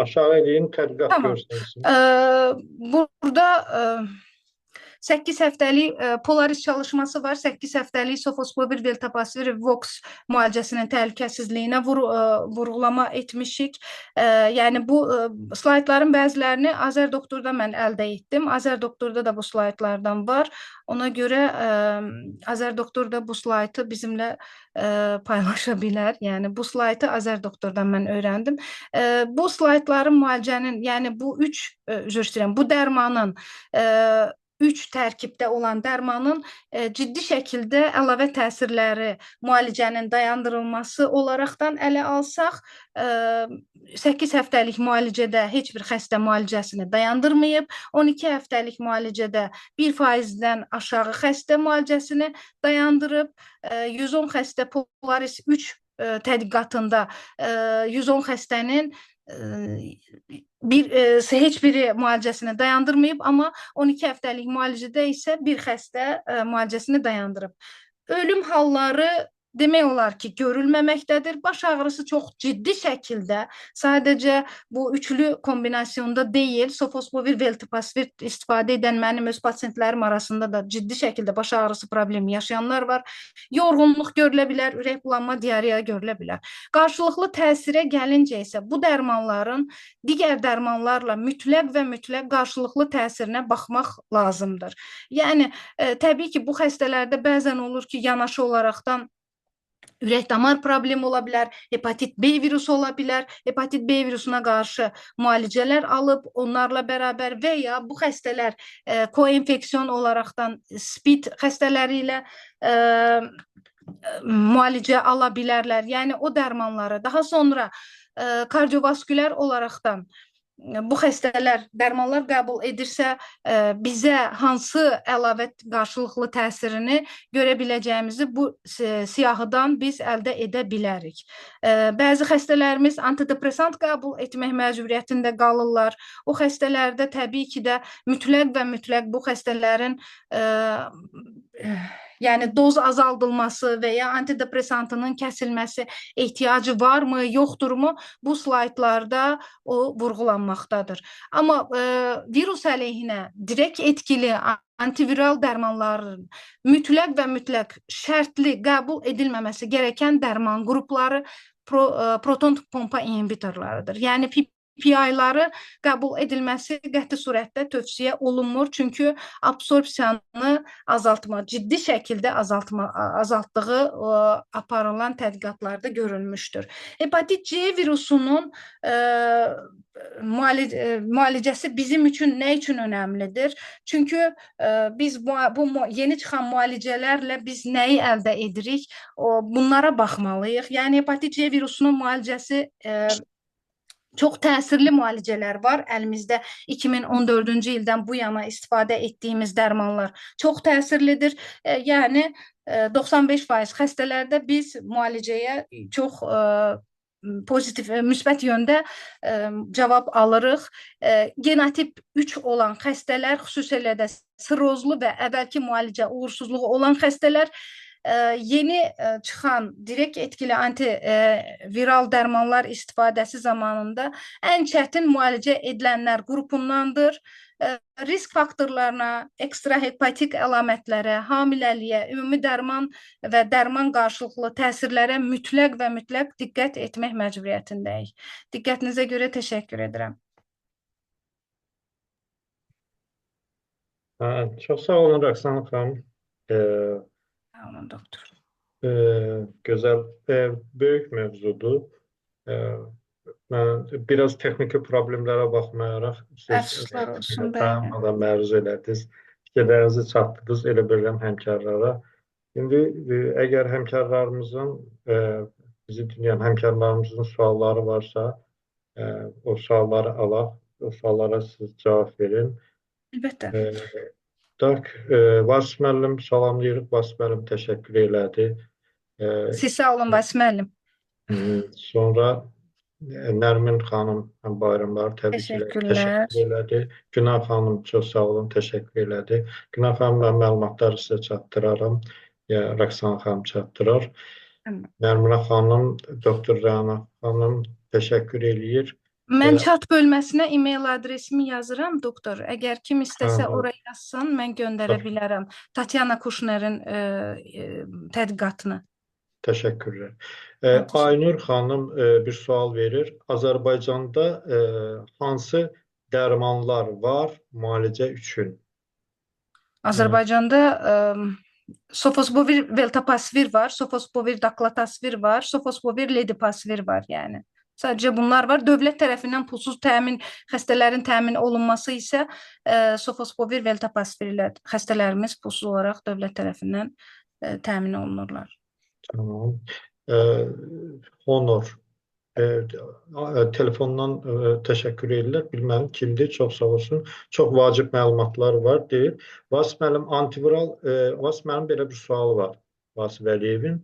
Speaker 2: aşağı eləyin, tədqiqat göstərsin.
Speaker 1: Burada 8 həftəlik Polaris çalışması var. 8 həftəlik sofosbuvir, veltapasvir, Vox müalicəsinin təhlükəsizliyinə vurğulama etmişik. Yəni bu slaytların bəzilərini Azər Doktorda mən əldə etdim. Azər Doktorda da bu slaytlardan var. Ona görə Azər Doktor da bu slaytı bizimlə paylaşa bilər. Yəni bu slaytı Azər Doktordan mən öyrəndim. Bu slaytların müalicənin, yəni bu üç, üzr istəyirəm, bu dərmanın 3 tərkibdə olan dərmanın ciddi şəkildə əlavə təsirləri müalicənin dayandırılması olaraqdan ələ alsaq, 8 həftəlik müalicədə heç bir xəstə müalicəsini dayandırmayıb, 12 həftəlik müalicədə 1%-dən aşağı xəstə müalicəsini dayandırıb, 110 xəstə Polaris 3 tədqiqatında 110 xəstənin heç biri müalicəsini dayandırmayıb, amma 12 həftəlik müalicədə isə bir xəstə müalicəsini dayandırıb. Ölüm halları demək olar ki, görülməməkdədir. Baş ağrısı çox ciddi şəkildə, sadəcə bu üçlü kombinasyonda deyil, sofosbuvir, veltipasvir istifadə edən mənim öz pasientlərim arasında da ciddi şəkildə baş ağrısı problemi yaşayanlar var. Yorğunluq görülə bilər, ürək bulanma, diareya görülə bilər. Qarşılıqlı təsirə gəlincə isə bu dərmanların digər dərmanlarla mütləq və mütləq qarşılıqlı təsirinə baxmaq lazımdır. Yəni, təbii ki, bu xəstələrdə bəzən olur ki, yanaşı olaraqdan ürək damar problemi ola bilər, hepatit B virusu ola bilər. Hepatit B virusuna qarşı müalicələr alıb onlarla bərabər və ya bu xəstələr koinfeksiyon olaraqdan SPID xəstələri ilə müalicə ala bilərlər. Yəni o dərmanları daha sonra kardiovaskülər olaraqdan bu xəstələr dərmanlar qəbul edirsə, bizə hansı əlavə qarşılıqlı təsirini görə biləcəyimizi bu siyahıdan biz əldə edə bilərik. Bəzi xəstələrimiz antidepressant qəbul etmək məcburiyyətində qalırlar. O xəstələrdə təbii ki də mütləq və mütləq bu xəstələrin yəni doz azaldılması və ya antidepressantının kəsilməsi ehtiyacı varmı, yoxdurmu? Bu slaytlarda o vurğulanmaqdadır. Amma virus əleyhinə direkt etkili antiviral dərmanların mütləq və mütləq şərtli qəbul edilməməsi gərəkən dərman qrupları proton pompa inhibitorlarıdır. Yəni PPI-ları qəbul edilməsi qəti surətdə tövsiyə olunmur, çünki absorpsiyanı azaltma, ciddi şəkildə azaltdığı aparılan tədqiqatlarda görülmüşdür. Hepatit C virusunun müalicəsi bizim üçün nə üçün önəmlidir? Çünki biz bu yeni çıxan müalicələrlə biz nəyi əldə edirik? Bunlara baxmalıyıq. Yəni hepatit C virusunun müalicəsi çox təsirli müalicələr var. Əlimizdə 2014-cü ildən bu yana istifadə etdiyimiz dərmanlar çox təsirlidir. Yəni 95% xəstələrdə biz müalicəyə çox pozitiv, müsbət yöndə cavab alırıq. Genotip 3 olan xəstələr, xüsusilə də sirrozlu və əvvəlki müalicə uğursuzluğu olan xəstələr yeni çıxan direkt etkili antiviral dərmanlar istifadəsi zamanında ən çətin müalicə edilənlər qrupundandır. Risk faktorlarına, ekstrahepatik əlamətlərə, hamiləliyə, ümumi dərman və dərman qarşılıqlı təsirlərə mütləq və mütləq diqqət etmək məcburiyyətindəyik. Diqqətinizə görə təşəkkür edirəm.
Speaker 2: Çox sağ olun, Rəqsanə xanım.
Speaker 1: Sağ olun, doktor.
Speaker 2: Gözəl, böyük mövzudur. Mən biraz texniki problemlərə baxmayaraq siz dayanmadan məruz elədiniz. Fikirlərinizi çatdırdınız, elə bilirəm həmkarlara. İndi əgər həmkarlarımızın, bizi dinləyən həmkarlarımızın sualları varsa, o sualları alaq, o suallara siz cavab verin.
Speaker 1: Əlbəttə.
Speaker 2: Tak, Vasif müəllim salamlayırıq. Vasif müəllim təşəkkür elədi.
Speaker 1: Siz sağ olun, Vasif müəllim.
Speaker 2: Sonra Nərmin xanım bayramları təbrik elədi, təşəkkür elədi. Günay xanım çox sağ olun, təşəkkür elədi. Günay xanım, mən məlumatları sizə çatdıraram. Ya Rəqsanə xanım çatdırar. Nərminə xanım, Doktor Rəna xanım təşəkkür eləyir.
Speaker 1: Mən chat bölməsinə e-mail adresimi yazıram, doktor. Əgər kim istəsə ora yazsın, mən göndərə bilərəm. Tatyana Kushnerin tədqiqatını.
Speaker 2: Təşəkkürlər. Aynur xanım bir sual verir. Azərbaycanda hansı dərmanlar var müalicə üçün?
Speaker 1: Azərbaycanda Sofosbuvir Veltapasvir var, Sofosbuvir Daklatasvir var, Sofosbuvir Ledipasvir var, yəni. Sadəcə bunlar var. Dövlət tərəfindən pulsuz təmin, xəstələrin təmin olunması isə Sofosbuvir Veltapasvir ilə xəstələrimiz pulsuz olaraq dövlət tərəfindən təmin olunurlar.
Speaker 2: Tamam. Honor telefondan təşəkkür edirlər. Bilmədim kimdir, çox sağ olsun. Çox vacib məlumatlar var, deyir. Vasif müəllim, antiviral, Vasif müəllim belə bir sualı var. Vasif Əliyevin.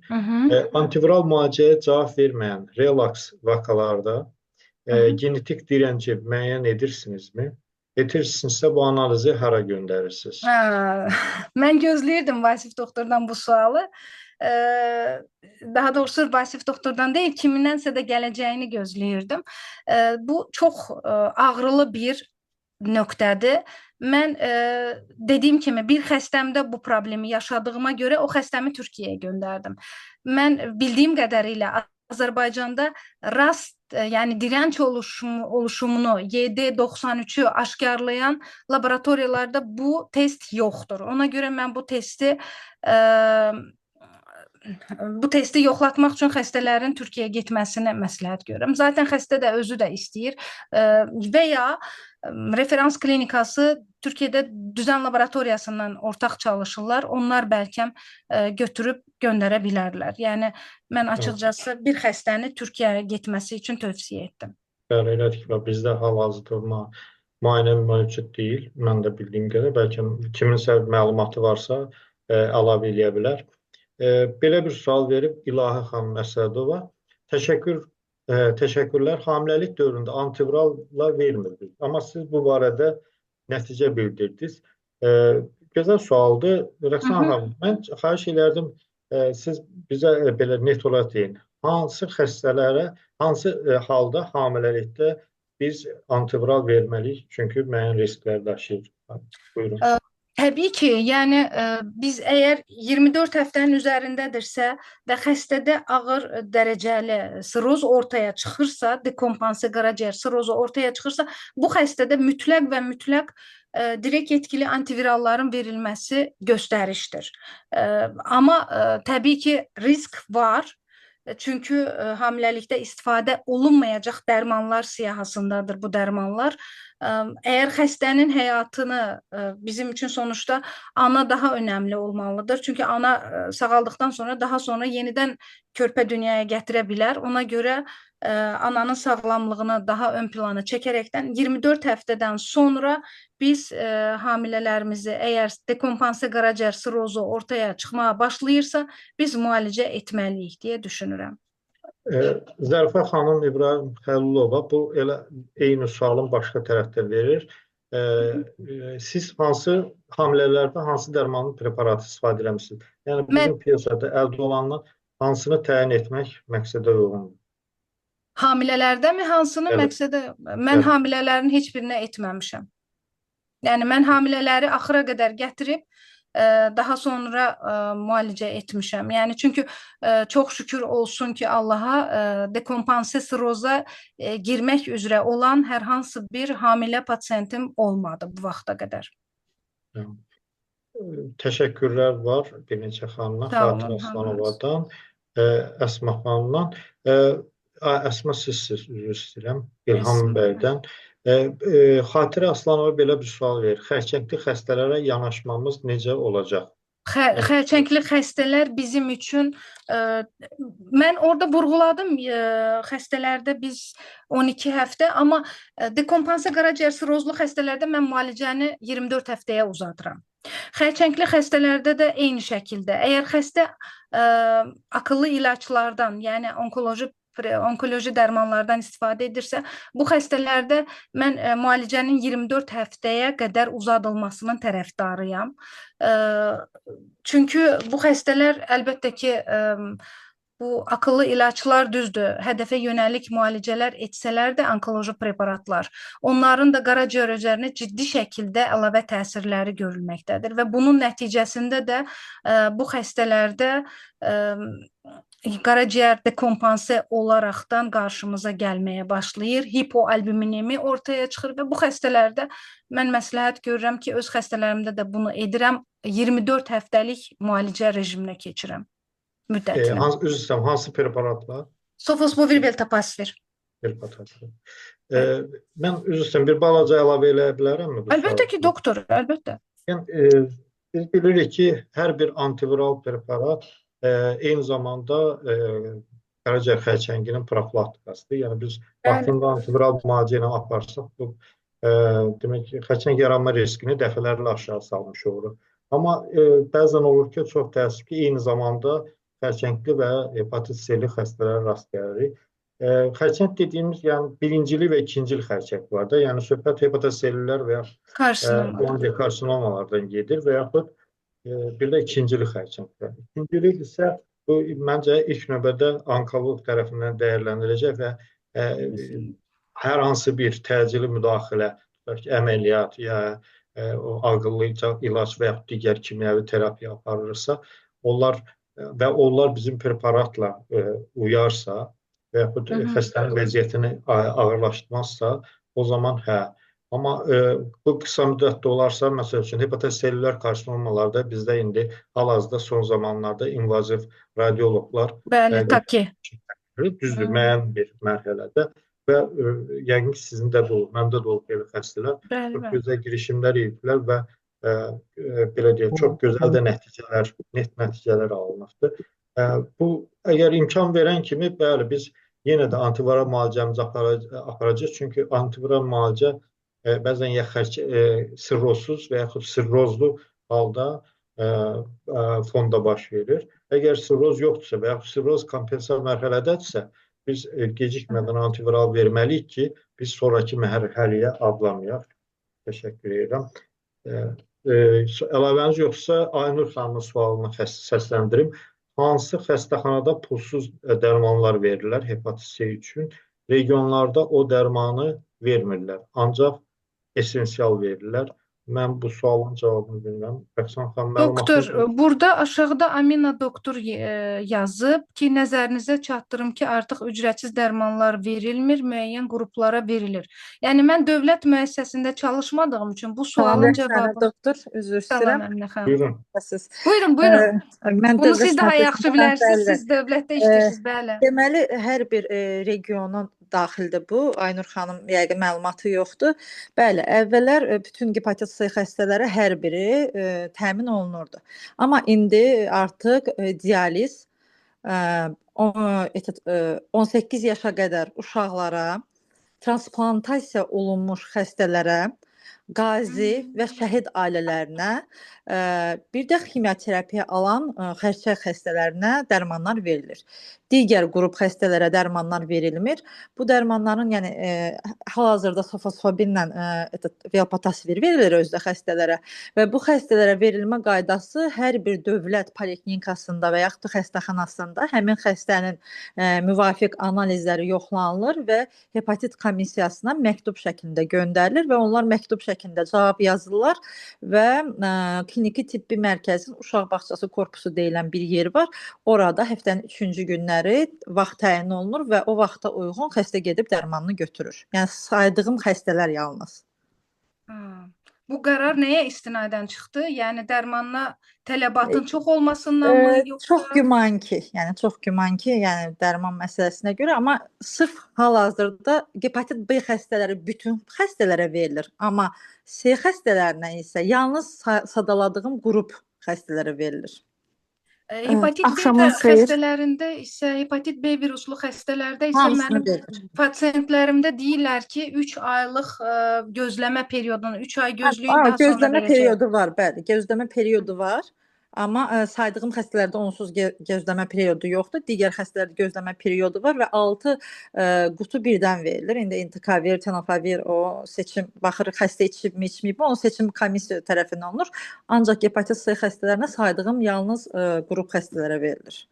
Speaker 2: Antiviral müalicəyə cavab verməyən relaks vakalarda genetik direnci müəyyən edirsinizmi? Edirsinizsə bu analizi hara göndərirsiniz?
Speaker 1: Mən gözləyirdim Vasif doktordan bu sualı. Daha doğrusu Vasif doktordan deyil, kimindənsə də gələcəyini gözləyirdim. Bu çox ağrılı bir nöqtədir. Mən dediyim kimi bir xəstəmdə bu problemi yaşadığıma görə o xəstəmi Türkiyəyə göndərdim. Mən bildiyim qədərilə Azərbaycanda rast, yəni dirənç oluşumunu YD93-ü aşkarlayan laboratoriyalarda bu test yoxdur. Ona görə mən bu testi yoxlatmaq üçün xəstələrin Türkiyəyə getməsini məsləhət görürəm. Zaten xəstə də özü də istəyir və ya referans klinikası Türkiyədə düzən laboratoriyasından ortaq çalışırlar. Onlar bəlkə götürüb göndərə bilərlər. Yəni mən açıqcası bir xəstəni Türkiyəyə getməsi üçün tövsiyə etdim.
Speaker 2: Bəli, elədir ki, bizdə hal-hazırda müayinə mövcud deyil. Mən də bildiyim qədər, bəlkə kiminsə məlumatı varsa əlavə eləyə bilər. Belə bir sual verib İlahə xanım Əsədova. Təşəkkürlər. Hamiləlik dövründə antivirallar vermirdik. Amma siz bu barədə nəticə bildirdiniz. Gözəl sualdır. Rəqsan xanım, mən xahiş elərdim, siz bizə belə net olaraq deyin. Hansı xəstələrə, hansı halda hamiləlikdə biz antiviral verməliyik? Çünki müəyyən risklər daşıyır. Buyurun.
Speaker 1: Təbii ki, yəni biz əgər 24 həftənin üzərindədirsə və xəstədə ağır dərəcəli siroz ortaya çıxırsa, dekompanse qaraciyər sirozu ortaya çıxırsa, bu xəstədə mütləq və mütləq direkt etkili antiviralların verilməsi göstərişdir. Amma təbii ki, risk var. Çünki hamiləlikdə istifadə olunmayacaq dərmanlar siyahısındadır bu dərmanlar. Əgər xəstənin həyatını bizim üçün sonuçta ana daha önəmli olmalıdır. Çünki ana sağaldıqdan sonra daha sonra yenidən körpə dünyaya gətirə bilər. Ona görə ananın sağlamlığını daha ön plana çəkərəkdən 24 həftədən sonra biz hamilələrimizi əgər dekompanse qaraciyər sirozu ortaya çıxmağa başlayırsa, biz müalicə etməliyik deyə düşünürəm.
Speaker 2: Zərifə xanım İbrahim Xəlilova bu elə eyni sualın başqa tərəfdən verir. Siz hansı hamilələrdə hansı dərmanın preparatı istifadə eləmisiniz? Yəni bizim piyasada əldə olandan hansını təyin etmək məqsədə uyğundur?
Speaker 1: Hamilələrdə mi hansını məqsədə? Mən hamilələrin heç birinə etməmişəm. Yəni mən hamilələri axıra qədər gətirib daha sonra müalicə etmişəm. Yəni çünki çox şükür olsun ki Allaha dekompanse siroza girmək üzrə olan hər hansı bir hamilə pasientim olmadı bu vaxta qədər.
Speaker 2: Təşəkkürlər var bir neçə xanımdan, Xatirə Aslanovadan, Əsma xanımdan. Əsma sizsiz, üzr istəyirəm, İlham bəydən. Xatirə Aslanova belə bir sual verir. Xərçəngli xəstələrə yanaşmamız necə olacaq?
Speaker 1: Xərçəngli xəstələr bizim üçün, mən orada vurğuladım, xəstələrdə biz 12 həftə, amma dekompanse qaraciyər sirozlu xəstələrdə mən müalicəni 24 həftəyə uzadıram. Xərçəngli xəstələrdə də eyni şəkildə. Əgər xəstə akıllı ilaçlardan, yəni onkoloji dərmanlardan istifadə edirsə, bu xəstələrdə mən müalicənin 24 həftəyə qədər uzadılmasının tərəfdarıyam. Çünki bu xəstələr əlbəttə ki, Bu akıllı ilaçlar düzdür, hədəfə yönəlik müalicələr etsələr də onkoloji preparatlar, onların da qaraciyər üzərinə ciddi şəkildə əlavə təsirləri görülməkdədir və bunun nəticəsində də bu xəstələrdə qaraciyər dekompanse olaraqdan qarşımıza gəlməyə başlayır, hipoalbuminemi ortaya çıxır və bu xəstələrdə mən məsləhət görürəm ki, öz xəstələrimdə də bunu edirəm, 24 həftəlik müalicə rejiminə keçirəm müddətini.
Speaker 2: Üzr istəyirəm, hansı preparatlar?
Speaker 1: Sofosbuvir, veltapasvir.
Speaker 2: Veltapasvir. Mən üzr istəyirəm, bir balaca əlavə eləyə bilərəmmi bu
Speaker 1: Əlbəttə ki, doktor, əlbəttə.
Speaker 2: Yəni, biz bilirik ki, hər bir antiviral preparat eyni zamanda qaraciyər xərçənginin profilaktikasıdır. Yəni biz vaxtında antiviral müalicə ilə aparsaq, bu demək ki, xərçəng yaranma riskini dəfələrlə aşağı salmış oluruq. Amma bəzən olur ki, çox təəssüf ki, eyni zamanda xərçəngli və hepatit C-li xəstələrə rast gəlirik. Xərçəng dediyimiz, yəni birincili və ikincil xərçəng var da, yəni söhbət hepatit C-lilər və ya karsinomalardan gedir və yaxud bir də ikincili xərçənglər. İkincilik isə bu məncə ilk növbədə onkoloq tərəfindən dəyərləndiriləcək və hər hansı bir təcili müdaxilə, tutaq ki, əməliyyat ya o ağıllı ilac və yaxud digər kimyəvi terapiya aparılırsa, onlar və onlar bizim preparatla uyarsa və yaxud xəstənin vəziyyətini ağırlaşdırmazsa, o zaman hə. Amma bu qısa müddətdə olarsa, məsəl üçün, hepatit selülər karsinomalarda bizdə indi hal-hazırda son zamanlarda invaziv radioloqlar
Speaker 1: bəli, taki.
Speaker 2: Düzdür, müəyyən bir mərhələdə və yəqin ki, sizin də olub, məndə də olub belə xəstələr. Çox gözəl girişimlər ediblər və belə deyək, çox gözəl də nəticələr, net nəticələr alınıbdır. Bu, əgər imkan verən kimi, bəli, biz yenə də antiviral müalicəmizi aparacağıq. Çünki antiviral müalicə bəzən ya sirrozsuz və yaxud sirrozlu halda fonda baş verir. Əgər sirroz yoxdursa və yaxud sirroz kompensa mərhələdədirsə, biz gecikmədən antiviral verməliyik ki, biz sonraki mərhələyə adlamayaq. Təşəkkür edirəm. Əlavəniz yoxsa Aynur xanımın sualını səsləndirim. Hansı xəstəxanada pulsuz dərmanlar verirlər hepatit C üçün? Regionlarda o dərmanı vermirlər. Ancaq esensial verirlər. Mən bu sualın cavabını bilmirəm. Rəqsan xanım,
Speaker 1: Doktor, burada aşağıda Amina doktor yazıb ki, nəzərinizə çatdırım ki, artıq ücretsiz dərmanlar verilmir, müəyyən qruplara verilir. Yəni mən dövlət müəssisəsində çalışmadığım üçün bu sualın cavabı...
Speaker 3: Doktor, üzr istəyirəm.
Speaker 1: Salam Əminə xanım.
Speaker 2: Buyurun.
Speaker 1: Buyurun, buyurun. Bunu siz daha yaxşı bilərsiniz, siz dövlətdə işləyirsiniz, bəli.
Speaker 3: Deməli, hər bir regionun daxildir bu. Aynur xanım yəqin məlumatı yoxdur. Bəli, əvvəllər bütün hepatit C xəstələrə hər biri təmin olunurdu. Amma indi artıq dializ 18 yaşa qədər uşaqlara, transplantasiya olunmuş xəstələrə, qazi və şəhid ailələrinə, bir də ximiyoterapiya alan xərçəng xəstələrinə dərmanlar verilir. Digər qrup xəstələrə dərmanlar verilmir. Bu dərmanların, yəni hal-hazırda sofosfobinlə velpatasvir verilir özdə xəstələrə və bu xəstələrə verilmə qaydası hər bir dövlət poliklinikasında və yaxud da xəstəxanasında həmin xəstənin müvafiq analizləri yoxlanılır və hepatit komissiyasına məktub şəklində göndərilir və onlar məktub şəklində cavab yazırlar və kliniki tibbi mərkəzin uşaq bağçası korpusu deyilən bir yer var. Orada həftənin 3-cü günləri vaxt təyin olunur və o vaxta uyğun xəstə gedib dərmanını götürür. Yəni saydığım xəstələr yalnız.
Speaker 1: Bu qərar nəyə istinadən çıxdı? Yəni dərmanına tələbatın çox olmasından mı yoxsa?
Speaker 3: Çox güman ki, yəni çox güman ki, yəni dərman məsələsinə görə, amma sırf hal-hazırda hepatit B xəstələri bütün xəstələrə verilir, amma C xəstələrinə isə yalnız sadaladığım qrup xəstələrə verilir.
Speaker 1: Hepatit B xəstələrində isə, hepatit B viruslu xəstələrdə isə mənim pasientlərimdə deyirlər ki, 3 aylıq gözləmə periodunu, 3 ay gözləyin, daha sonra
Speaker 3: gözləmə periodu var, bəli, gözləmə periodu var. Amma saydığım xəstələrdə onsuz gözləmə periodu yoxdur. Digər xəstələrdə gözləmə periodu var və 6 qutu birdən verilir. İndi intikavir, tenofavir, o seçim baxırıq xəstə içibmi, içməyibmi, onun seçim komissiya tərəfindən olunur. Ancaq hepatit C xəstələrinə saydığım yalnız qrup xəstələrə verilir.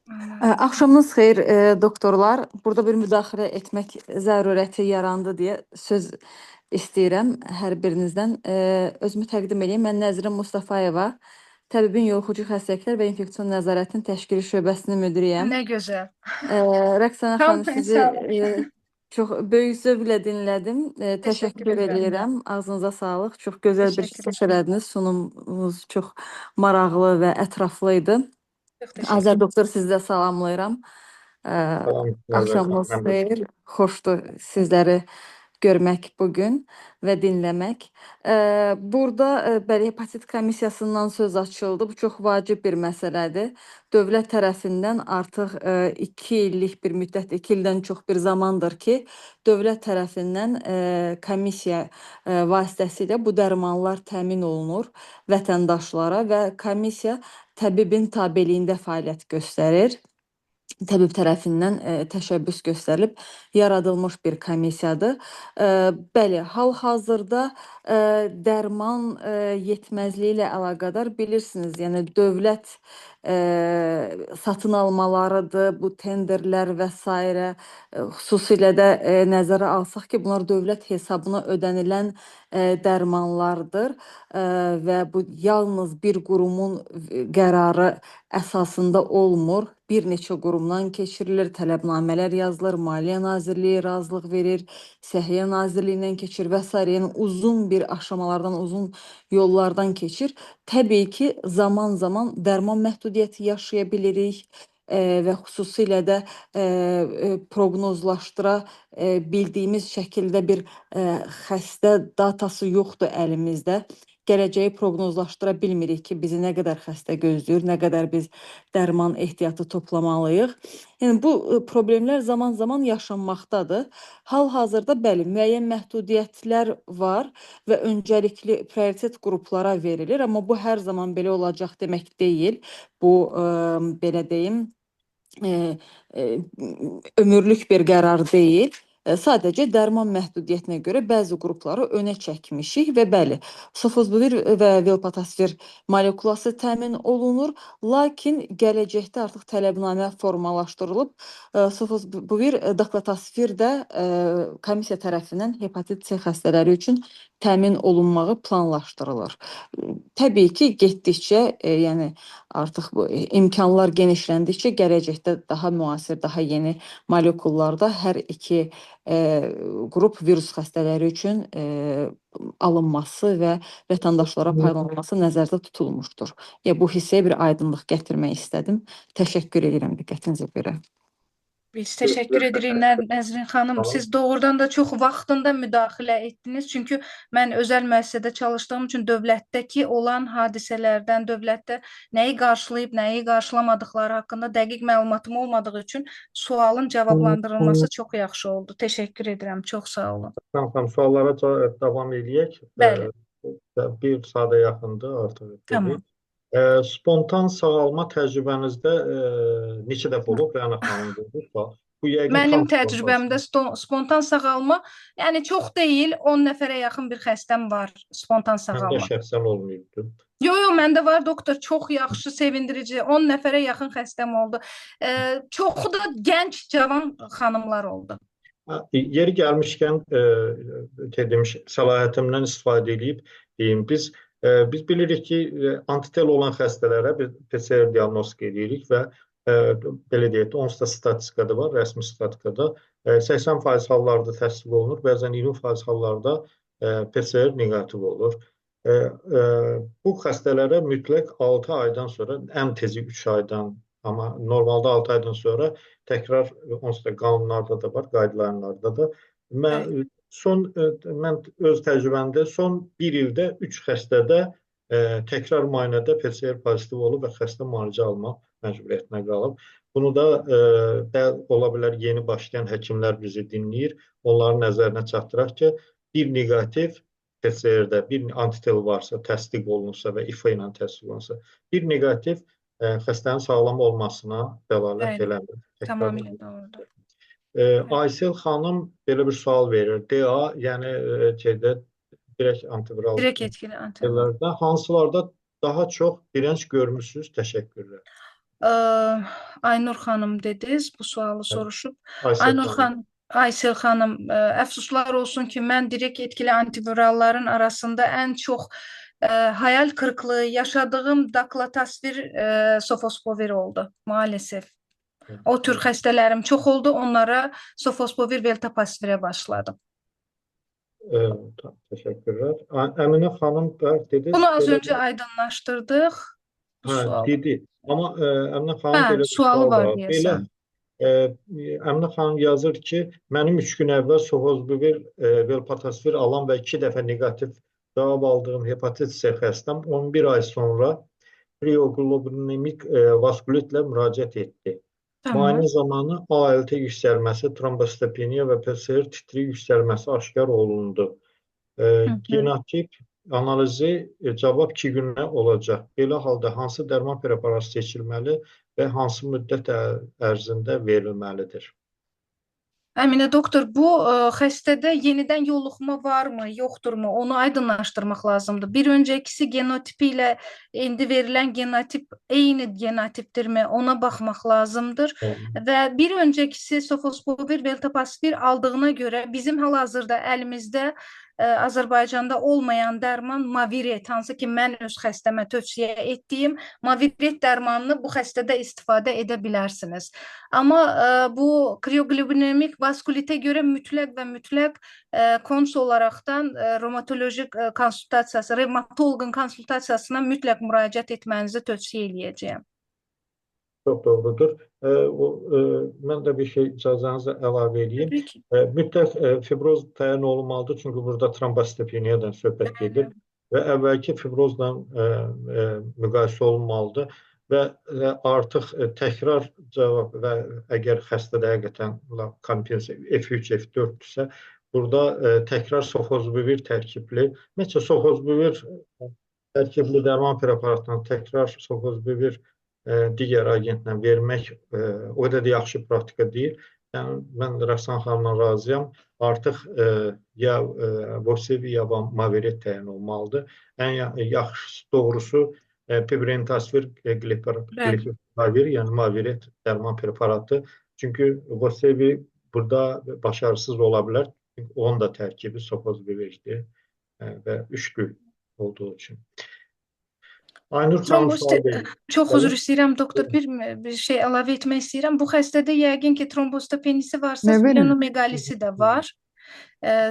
Speaker 1: Anladım.
Speaker 4: Axşamınız xeyir, doktorlar. Burada bir müdaxilə etmək zərurəti yarandı deyə söz istəyirəm hər birinizdən. Özümü təqdim edeyim. Mən Nəzrin Mustafayeva, təbibin yoluxucu xəstəliklər və infeksion nəzarətinin təşkili şöbəsinin müdiriyəm.
Speaker 1: Nə gözəl.
Speaker 4: Rəqsanə
Speaker 1: Tam
Speaker 4: xanım, sizi çox böyük zövqlə dinlədim.
Speaker 1: Təşəkkür
Speaker 4: Təşəkkür
Speaker 1: edirəm.
Speaker 4: eləyirəm. Ağzınıza sağlıq. Çox gözəl bir
Speaker 1: Təşəkkür
Speaker 4: çıxış
Speaker 1: edirəm.
Speaker 4: elədiniz. Sunumunuz çox maraqlı və ətraflı idi.
Speaker 1: Çox təşəkkür.
Speaker 4: Azər doktor, sizi də salamlayıram.
Speaker 2: Salam, Nəzər
Speaker 4: Axşamınız
Speaker 2: xanım. Mən də
Speaker 4: xeyir. Xoşdur sizləri görmək bugün və dinləmək. Burada bəli, hepatit komissiyasından söz açıldı. Bu çox vacib bir məsələdir. Dövlət tərəfindən artıq 2 illik bir müddət, 2 ildən çox bir zamandır ki, dövlət tərəfindən komissiya vasitəsilə bu dərmanlar təmin olunur vətəndaşlara və komissiya təbibin tabeliyində fəaliyyət göstərir. Təbib tərəfindən təşəbbüs göstərilib yaradılmış bir komissiyadır. Bəli, hal-hazırda dərman yetməzliyi ilə əlaqədar bilirsiniz, yəni dövlət satın almalarıdır, bu tenderlər və sairə, xüsusilə də nəzərə alsaq ki, bunlar dövlət hesabına ödənilən dərmanlardır və bu yalnız bir qurumun qərarı əsasında olmur. Bir neçə qurumdan keçirilir, tələbnamələr yazılır, Maliyyə Nazirliyi razılıq verir, Səhiyyə Nazirliyindən keçir və sairə. Yəni uzun bir aşamalardan, uzun yollardan keçir. Təbii ki, zaman-zaman dərman məhdudiyyəti yaşaya bilirik və xüsusilə də proqnozlaşdıra bildiyimiz şəkildə bir xəstə datası yoxdur əlimizdə. Gələcəyi proqnozlaşdıra bilmirik ki, bizi nə qədər xəstə gözləyir, nə qədər biz dərman ehtiyatı toplamalıyıq. Yəni bu problemlər zaman-zaman yaşanmaqdadır. Hal-hazırda bəli, müəyyən məhdudiyyətlər var və öncəlikli prioritet qruplara verilir, amma bu hər zaman belə olacaq demək deyil. Bu belə deyim, ömürlük bir qərar deyil. Sadəcə dərman məhdudiyyətinə görə bəzi qrupları önə çəkmişik və bəli, sofosbuvir və velpatasvir molekulası təmin olunur, lakin gələcəkdə artıq tələbnamə formalaşdırılıb, sofosbuvir, daklatasvir də komissiya tərəfindən hepatit C xəstələri üçün təmin olunmağı planlaşdırılır. Təbii ki, getdikcə, yəni artıq bu imkanlar genişləndikcə gələcəkdə daha müasir, daha yeni molekullarda hər iki qrup virus xəstələri üçün alınması və vətəndaşlara paylanılması nəzərdə tutulmuşdur. Ya bu hissəyə bir aydınlıq gətirmək istədim. Təşəkkür edirəm diqqətinizə görə.
Speaker 1: Biz təşəkkür edirik Nəzrin xanım. Siz doğrudan da çox vaxtında müdaxilə etdiniz. Çünki mən özəl müəssisədə çalışdığım üçün dövlətdəki olan hadisələrdən, dövlətdə nəyi qarşılayıb, nəyi qarşılamadıqları haqqında dəqiq məlumatım olmadığı üçün sualın cavablandırılması çox yaxşı oldu. Təşəkkür edirəm. Çox sağ olun.
Speaker 2: Tamam, suallara davam eləyək.
Speaker 1: Bəli.
Speaker 2: Bir saata yaxındır artıq.
Speaker 1: Tamam.
Speaker 2: Spontan sağalma təcrübənizdə neçə dəfə olub? Rəna xanım dedi sual. Bu yəqin
Speaker 1: Mənim
Speaker 2: tam
Speaker 1: təcrübəmdə spontan sağalma, yəni çox deyil, 10 nəfərə yaxın bir xəstəm var spontan
Speaker 2: Məndə
Speaker 1: sağalma.
Speaker 2: şəxsən olmayıbdı.
Speaker 1: Yo, yo, məndə var doktor, çox yaxşı, sevindirici. 10 nəfərə yaxın xəstəm oldu. Çoxu da gənc, cavan xanımlar oldu.
Speaker 2: Yeri gəlmişkən demiş, səlahiyyətimdən istifadə edib deyim, biz bilirik ki, antitel olan xəstələrə biz PCR diaqnostika edirik və belə deyək də, onsuz da statistikada var, rəsmi statistikada 80% hallarda təsdiq olunur, bəzən 20% hallarda PCR neqativ olur. Bu xəstələrə mütləq 6 aydan sonra, ən tezi 3 aydan, amma normalda 6 aydan sonra təkrar onsuz da qanunlarda da var, guideline-larda da. Mən mən öz təcrübəmdə son bir ildə 3 xəstədə təkrar müayinədə PCR pozitiv olub və xəstə müalicə almaq məcburiyyətinə qalıb. Bunu da ola bilər yeni başlayan həkimlər bizi dinləyir. Onların nəzərinə çatdıraq ki, bir neqativ PCR-də bir antitel varsa, təsdiq olunsa və İFA ilə təsdiq olunsa, bir neqativ xəstənin sağlam olmasına dəlalət eləmir.
Speaker 1: Tamamilə doğrudur.
Speaker 2: Aysel xanım belə bir sual verir. DA, yəni şeydə direkt antiviral
Speaker 1: Direkt etkili antiviral.
Speaker 2: hansılarda daha çox direnç görmüsünüz? Təşəkkürlər.
Speaker 1: Aynur xanım dediniz, bu sualı soruşub.
Speaker 2: Aysel
Speaker 1: Aynur
Speaker 2: xanım.
Speaker 1: xanım, Aysel xanım, əfsuslar olsun ki, mən direkt etkili antiviralların arasında ən çox hayal kırıklığı yaşadığım daclatasvir sofosbuvir oldu maalesef. O tür xəstələrim çox oldu, onlara sofosbuvir veltapasvirə başladım.
Speaker 2: Təşəkkürlər. Əminə xanım da dedi.
Speaker 1: Bunu az öncə aydınlaşdırdıq. Bu
Speaker 2: Hə,
Speaker 1: sualı.
Speaker 2: dedi. Amma Əminə xanım
Speaker 1: Hə,
Speaker 2: belə bir
Speaker 1: sualı
Speaker 2: sual
Speaker 1: var
Speaker 2: var. Belə
Speaker 1: deyəsən.
Speaker 2: Əminə xanım yazır ki, mənim 3 gün əvvəl sofosbuvir, velpatasvir alan və 2 dəfə neqativ cavab aldığım hepatit C xəstəm 11 ay sonra krioglobulinemik vaskulitlə müraciət etdi.
Speaker 1: Tamam.
Speaker 2: Müayinə zamanı ALT yüksəlməsi, trombositopeniya və PCR titri yüksəlməsi aşkar olundu. Genotip analizi cavab 2 günə olacaq. Belə halda hansı dərman preparatı seçilməli və hansı müddət ərzində verilməlidir?
Speaker 1: Əminə doktor, bu xəstədə yenidən yoluxma varmı, yoxdurmu? Onu aydınlaşdırmaq lazımdır. Bir öncəkisi genotipi ilə indi verilən genotip eyni genotipdirmi? Ona baxmaq lazımdır. Və bir öncəkisi sofosbuvir, veltapasvir aldığına görə bizim hal-hazırda əlimizdə Azərbaycanda olmayan dərman Maviret, hansı ki mən öz xəstəmə tövsiyə etdiyim Maviret dərmanını bu xəstədə istifadə edə bilərsiniz. Amma bu krioglobulinemik vaskulitə görə mütləq və mütləq kons olaraqdan revmatolojik konsultasiyası, revmatoloqun konsultasiyasına mütləq müraciət etmənizi tövsiyə eləyəcəyəm.
Speaker 2: Çox doğrudur. Mən də bir şey icazənizlə əlavə edeyim.
Speaker 1: Təbii ki.
Speaker 2: Mütləq fibroz təyin olunmalıdır, çünki burada trombositopeniyadan söhbət gedir və əvvəlki fibrozla müqayisə olunmalıdır və artıq təkrar cavab və əgər xəstədə həqiqətən kompensiya F3, F4-dürsə, burada təkrar sofosbuvir tərkibli, ümumiyyətcə sofosbuvir tərkibli dərman preparatından təkrar sofosbuvir digər agentlə vermək o qədər də yaxşı praktika deyil. Yəni, mən Rəqsan xanımla razıyam. Artıq ya Vosevi, ya Maviret təyin olmalıdır. Ən yaxşısı, doğrusu pibrentasvir, qlipertavir, yəni Maviret dərman preparatı. Çünki Vosevi burada başarısız ola bilər. Çünki onun da tərkibi sofosbuvirdir və üçlü olduğu üçün. Aynur xanım sual verir.
Speaker 1: Çox üzr istəyirəm doktor, bir şey əlavə etmək istəyirəm. Bu xəstədə yəqin ki trombositopenisi varsa, splenomegalisi də var.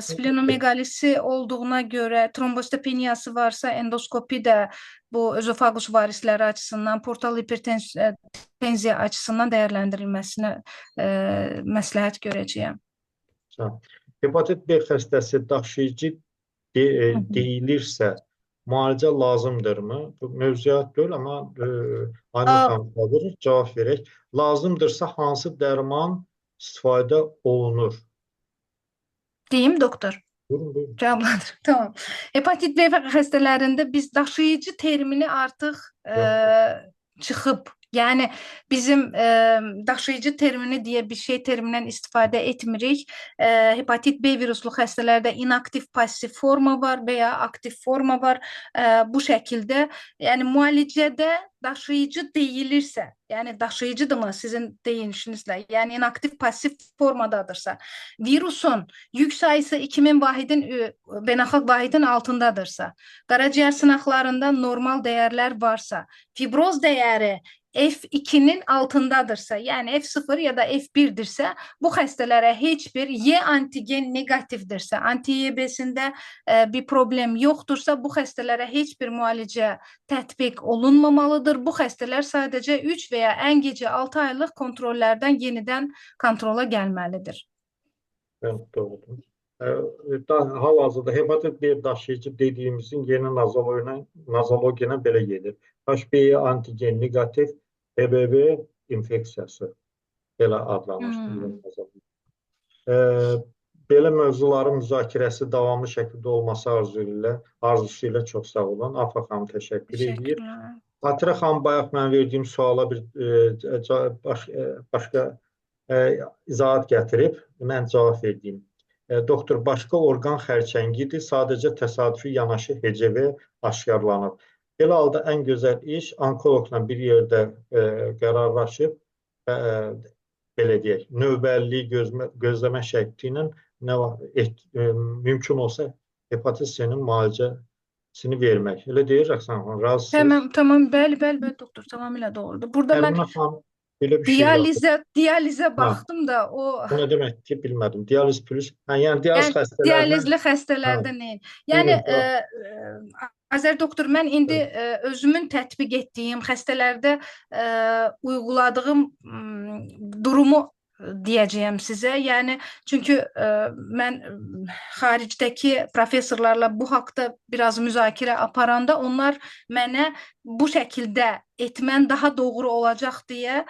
Speaker 1: Splenomegalisi olduğuna görə trombositopeniyası varsa, endoskopi də bu özofagus varisləri açısından, portal hipertenziya açısından dəyərləndirilməsinə məsləhət görəcəyəm.
Speaker 2: Hepatit B xəstəsi daşıyıcı deyilirsə, müalicə lazımdırmı? Bu mövzuya deyil, amma Aynur xanım verir, cavab verək. Lazımdırsa hansı dərman istifadə olunur?
Speaker 1: Deyim doktor.
Speaker 2: Buyurun, buyurun.
Speaker 1: Cavablandır. Tamam. Hepatit B xəstələrində biz daşıyıcı termini artıq çıxıb. Yəni bizim daşıyıcı termini deyə bir şey termindən istifadə etmirik. Hepatit B viruslu xəstələrdə inaktiv pasiv forma var və ya aktiv forma var. Bu şəkildə, yəni müalicədə daşıyıcı deyilirsə, yəni daşıyıcıdırmı sizin deyinişinizlə, yəni inaktiv pasiv formadadırsa, virusun yük sayısı 2000 vahidin, beynəlxalq vahidin altındadırsa, qaraciyər sınaqlarında normal dəyərlər varsa, fibroz dəyəri F2-nin altındadırsa, yəni F0 ya da F1-dirsə, bu xəstələrə heç bir Y antigen neqativdirsə, anti-YB-sində bir problem yoxdursa, bu xəstələrə heç bir müalicə tətbiq olunmamalıdır. Bu xəstələr sadəcə 3 və ya ən gecə 6 aylıq kontrollərdən yenidən kontrola gəlməlidir.
Speaker 2: Evet, doğrudur. Hal-hazırda hepatit B daşıyıcı dediyimizin yeni nazologiya belə gedir. HBV antigen negativ, HBV infeksiyası belə adlanır. Belə mövzuların müzakirəsi davamlı şəkildə olması arzusu ilə çox sağ olun. Afa xanım təşəkkür edir. Xatirə xanım bayaq mən verdiyim suala bir başqa izahat gətirib, mən cavab verdiyim. Doktor, başqa orqan xərçəngidir, sadəcə təsadüfi yanaşı HCV aşkarlanıb. Belə halda ən gözəl iş onkoloqla bir yerdə qərarlaşıb, belə deyək, növbəlilik gözləmə şərti ilə nə vaxt mümkün olsa hepatit C-nin müalicəsini vermək. Elə deyir Rəqsan xanım, razısınız?
Speaker 1: Tamam, tamam, bəli, bəli, bəli, doktor, tamamilə doğrudur. Burada mən
Speaker 2: Nərminə xanım belə bir şey yazdı.
Speaker 1: Diyalizə baxdım da o.
Speaker 2: Bu nə deməkdir ki, bilmədim. Diyaliz plus, hə, yəni diyaliz
Speaker 1: yəni,
Speaker 2: xəstələrinə.
Speaker 1: Diyalizli xəstələrdə nə? Yəni Azər doktor, mən indi özümün tətbiq etdiyim xəstələrdə uyğuladığım durumu deyəcəyəm sizə. Yəni çünki mən xaricdəki professorlarla bu haqda biraz müzakirə aparanda onlar mənə bu şəkildə etmən daha doğru olacaq deyə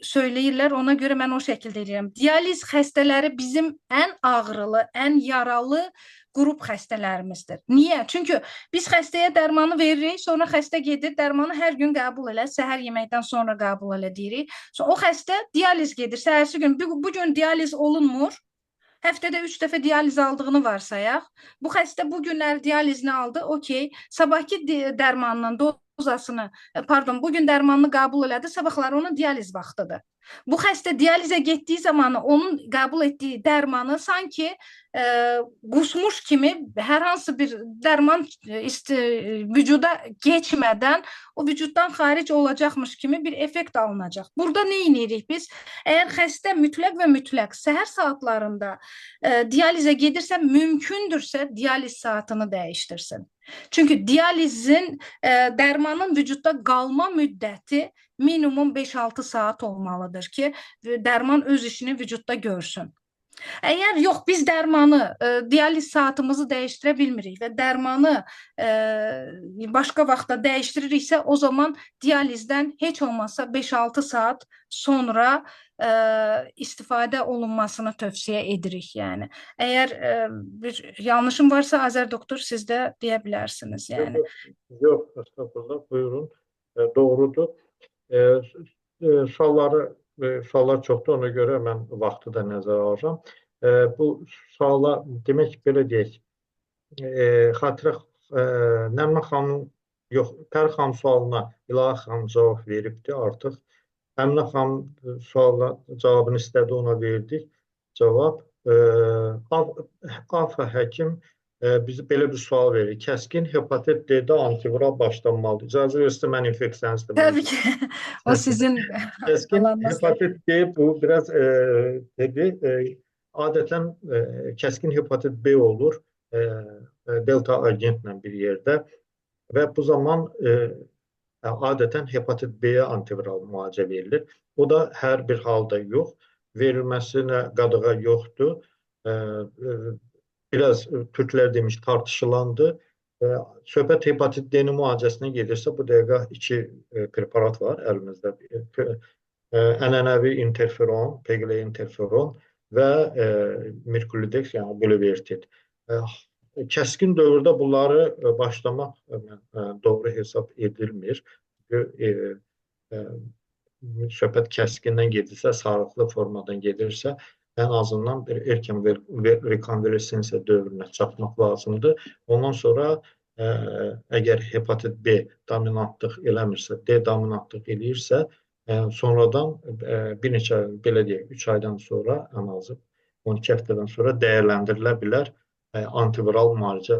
Speaker 1: söyləyirlər. Ona görə mən o şəkildə eləyirəm. Diyaliz xəstələri bizim ən ağrılı, ən yaralı qrup xəstələrimizdir. Niyə? Çünki biz xəstəyə dərmanı veririk, sonra xəstə gedir, dərmanı hər gün qəbul elə, səhər yeməkdən sonra qəbul elə deyirik. Sonra o xəstə diyaliz gedir. Səhərsi gün, bu gün diyaliz olunmur. Həftədə 3 dəfə diyaliz aldığını varsayaq. Bu xəstə bu günlər diyalizini aldı, okey. Sabahki dərmanının dozasını, pardon, bugün dərmanını qəbul elədi, sabahları onun diyaliz vaxtıdır. Bu xəstə diyalizə getdiyi zamanı onun qəbul etdiyi dərmanı sanki qusmuş kimi hər hansı bir dərman vücuda keçmədən o vücuddan xaric olacaqmış kimi bir effekt alınacaq. Burada nə edirik biz? Əgər xəstə mütləq və mütləq səhər saatlarında diyalizə gedirsə, mümkündürsə diyaliz saatını dəyişdirsin. Çünki diyalizin dərmanın vücudda qalma müddəti minimum 5-6 saat olmalıdır ki, dərman öz işini vücudda görsün. Əgər yox, biz dərmanı, diyaliz saatımızı dəyişdirə bilmirik və dərmanı başqa vaxtda dəyişdiririksə, o zaman diyalizdən heç olmazsa 5-6 saat sonra istifadə olunmasını tövsiyə edirik. Yəni əgər bir yanlışım varsa Azər doktor siz də deyə bilərsiniz. Yəni
Speaker 2: yox, estağfurullah, buyurun. Doğrudur. Suallar çoxdur, ona görə mən vaxtı da nəzərə alıram. Bu suala, demək belə deyək, xatirə Nərmin xanım, yox, Pər xanım sualına İlahə xanım cavab veribdir artıq. Əminə xanım sualına cavabını istədi, ona verdik cavab. Afa həkim bizə belə bir sual verir. Kəskin hepatit D-də antiviral başlanmalıdır. İcazə verirsiniz, mən infeksiyanı istəmirəm.
Speaker 1: Təbii ki, o sizin
Speaker 2: Kəskin hepatit D bu biraz dedi. Adətən kəskin hepatit B olur delta agentlə bir yerdə və bu zaman adətən hepatit B-yə antiviral müalicə verilir. O da hər bir halda yox, verilməsinə qadağa yoxdur. Biraz türklər demiş tartışılandı. Söhbət hepatit D-nin müalicəsinə gedirsə, bu dəqiqə iki preparat var əlimizdə. Ənənəvi interferon, PEGL interferon və Mirkulidex, yəni Bulevirtid. Kəskin dövrdə bunları başlamaq doğru hesab edilmir. Çünki söhbət kəskindən gedirsə, sarıqlı formadan gedirsə, ən azından bir erkən rekonvalesенsiya dövrünə çatmaq lazımdır. Ondan sonra əgər hepatit B dominantlıq eləmirsə, D dominantlıq eləyirsə, sonradan bir neçə, belə deyək, 3 aydan sonra ən azı 12 həftədən sonra dəyərləndirilə bilər antiviral müalicə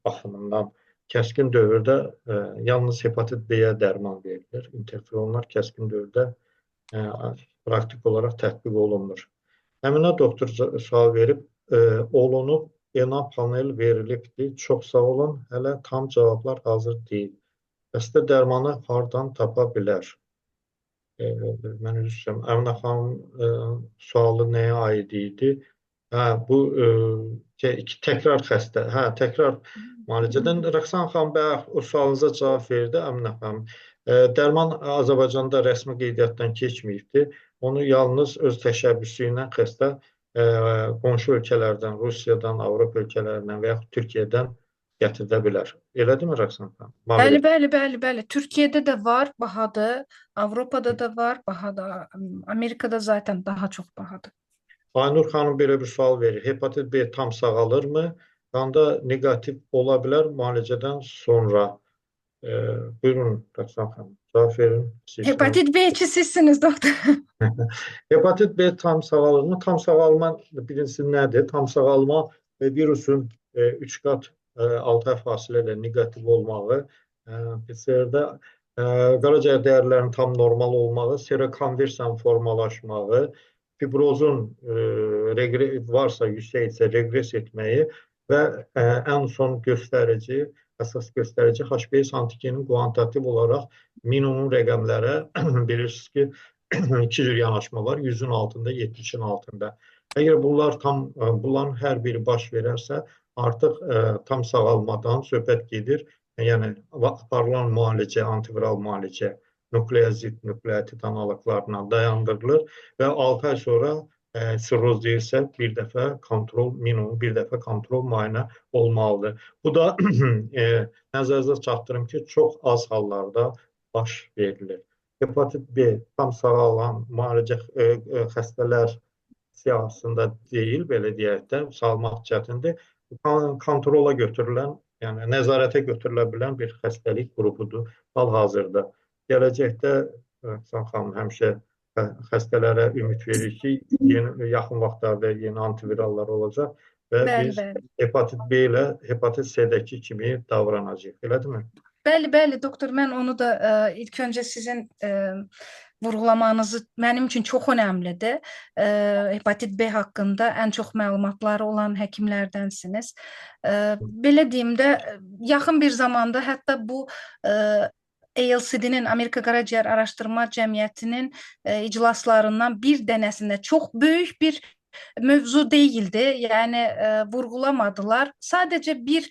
Speaker 2: baxımından. Kəskin dövrdə yalnız hepatit B-yə dərman verilir. İnterferonlar kəskin dövrdə praktik olaraq tətbiq olunmur. Əminə doktor sual verib, olunub, ENA panel verilibdir. Çox sağ olun. Hələ tam cavablar hazır deyil. Xəstə dərmanı hardan tapa bilər? Mən üzr istəyirəm. Əminə xanım sualı nəyə aid idi? Hə, bu təkrar xəstə. Hə, təkrar müalicədən. Rəqsan xanım bayaq o sualınıza cavab verdi Əminə xanım. Dərman Azərbaycanda rəsmi qeydiyyatdan keçməyibdir. Onu yalnız öz təşəbbüsü ilə xəstə qonşu ölkələrdən, Rusiyadan, Avropa ölkələrindən və yaxud Türkiyədən gətirdə bilər. Elədimi Rəqsan xanım?
Speaker 1: Bəli, bəli, bəli, bəli. Türkiyədə də var, bahadır. Avropada da var, bahadır. Amerikada zaten daha çox bahadır.
Speaker 2: Aynur xanım belə bir sual verir. Hepatit B tam sağalırmı? Qanda neqativ ola bilər müalicədən sonra. Buyurun Rəqsan xanım, cavab verin. İstəyirsən.
Speaker 1: Hepatit B-çi sizsiniz doktor.
Speaker 2: Hepatit B tam sağalır mı? Tam sağalma birincisi nədir? Tam sağalma virusun 3 qat 6 ay fasilə ilə neqativ olmağı, PCR-də qaraciyər dəyərlərinin tam normal olmağı, serokonversiyanın formalaşmağı, fibrozun varsa yüksəksə reqres etməyi və ən son göstərici, əsas göstərici HBs antigenin kuantitativ olaraq minimum rəqəmlərə bilirsiniz ki, iki cür yanaşma var. 100-ün altında, 70-in altında. Əgər bunlar tam bunların hər biri baş verərsə, artıq tam sağalmadan söhbət gedir. Yəni aparılan müalicə, antiviral müalicə nukleozid, nukleotid analoqlarla dayandırılır və 6 ay sonra sirroz deyilsə bir dəfə kontrol, minimum bir dəfə kontrol müayinə olmalıdır. Bu da nəzərinizə çatdırım ki, çox az hallarda baş verilir. Hepatit B tam sağalan müalicə xəstələr siyahısında deyil, belə deyək də, salmaq çətindir. Kontrola götürülən, yəni nəzarətə götürülə bilən bir xəstəlik qrupudur hal-hazırda. Gələcəkdə Rəqsan xanım həmişə xəstələrə ümid verir ki, yeni, yaxın vaxtlarda yeni antivirallar olacaq və
Speaker 1: Bəli,
Speaker 2: biz
Speaker 1: bəli.
Speaker 2: hepatit B ilə hepatit C-dəki kimi davranacağıq. Elədirmi?
Speaker 1: Bəli, bəli, doktor, mən onu da ilk öncə sizin vurğulamanızı mənim üçün çox önəmlidir. Hepatit B haqqında ən çox məlumatları olan həkimlərdənsiniz. Belə deyim də, yaxın bir zamanda hətta bu ALCD-nin, Amerika Qaraciyər Araşdırma Cəmiyyətinin iclaslarından bir dənəsində çox böyük bir mövzu değildi. Yəni vurğulamadılar. Sadəcə bir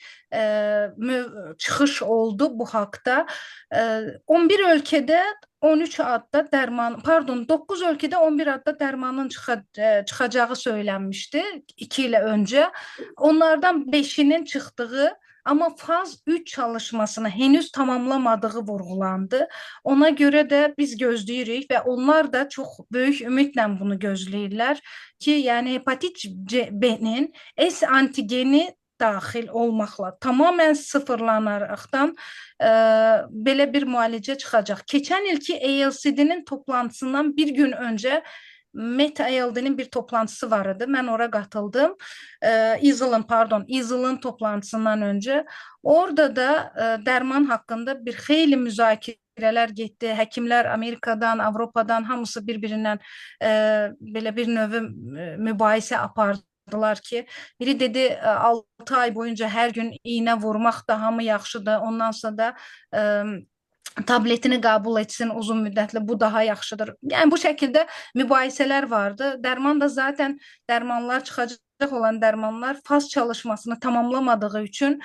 Speaker 1: çıxış oldu bu haqda. 11 ölkədə 13 adda dərman, pardon, 9 ölkədə 11 adda dərmanın çıxacağı söylənmişdi 2 il öncə. Onlardan 5-inin çıxdığı, amma faz 3 çalışmasını henüz tamamlamadığı vurğulandı. Ona görə də biz gözləyirik və onlar da çox böyük ümidlə bunu gözləyirlər ki, yəni hepatit B-nin S antigeni daxil olmaqla tamamilə sıfırlanaraqdan belə bir müalicə çıxacaq. Keçən ilki ALCD-nin toplantısından bir gün öncə Meta-ALD-nin bir toplantısı var idi. Mən ora qatıldım. İZL-ın, pardon, İZL-ın toplantısından öncə. Orada da dərman haqqında bir xeyli müzakirələr getdi. Həkimlər Amerikadan, Avropadan hamısı bir-birindən belə bir növ mübahisə apardılar ki, biri dedi 6 ay boyunca hər gün iynə vurmaq daha mı yaxşıdır, ondansa da tabletini qəbul etsin uzun müddətli, bu daha yaxşıdır. Yəni bu şəkildə mübahisələr vardı. Dərman da zaten dərmanlar çıxacaq olan dərmanlar faz çalışmasını tamamlamadığı üçün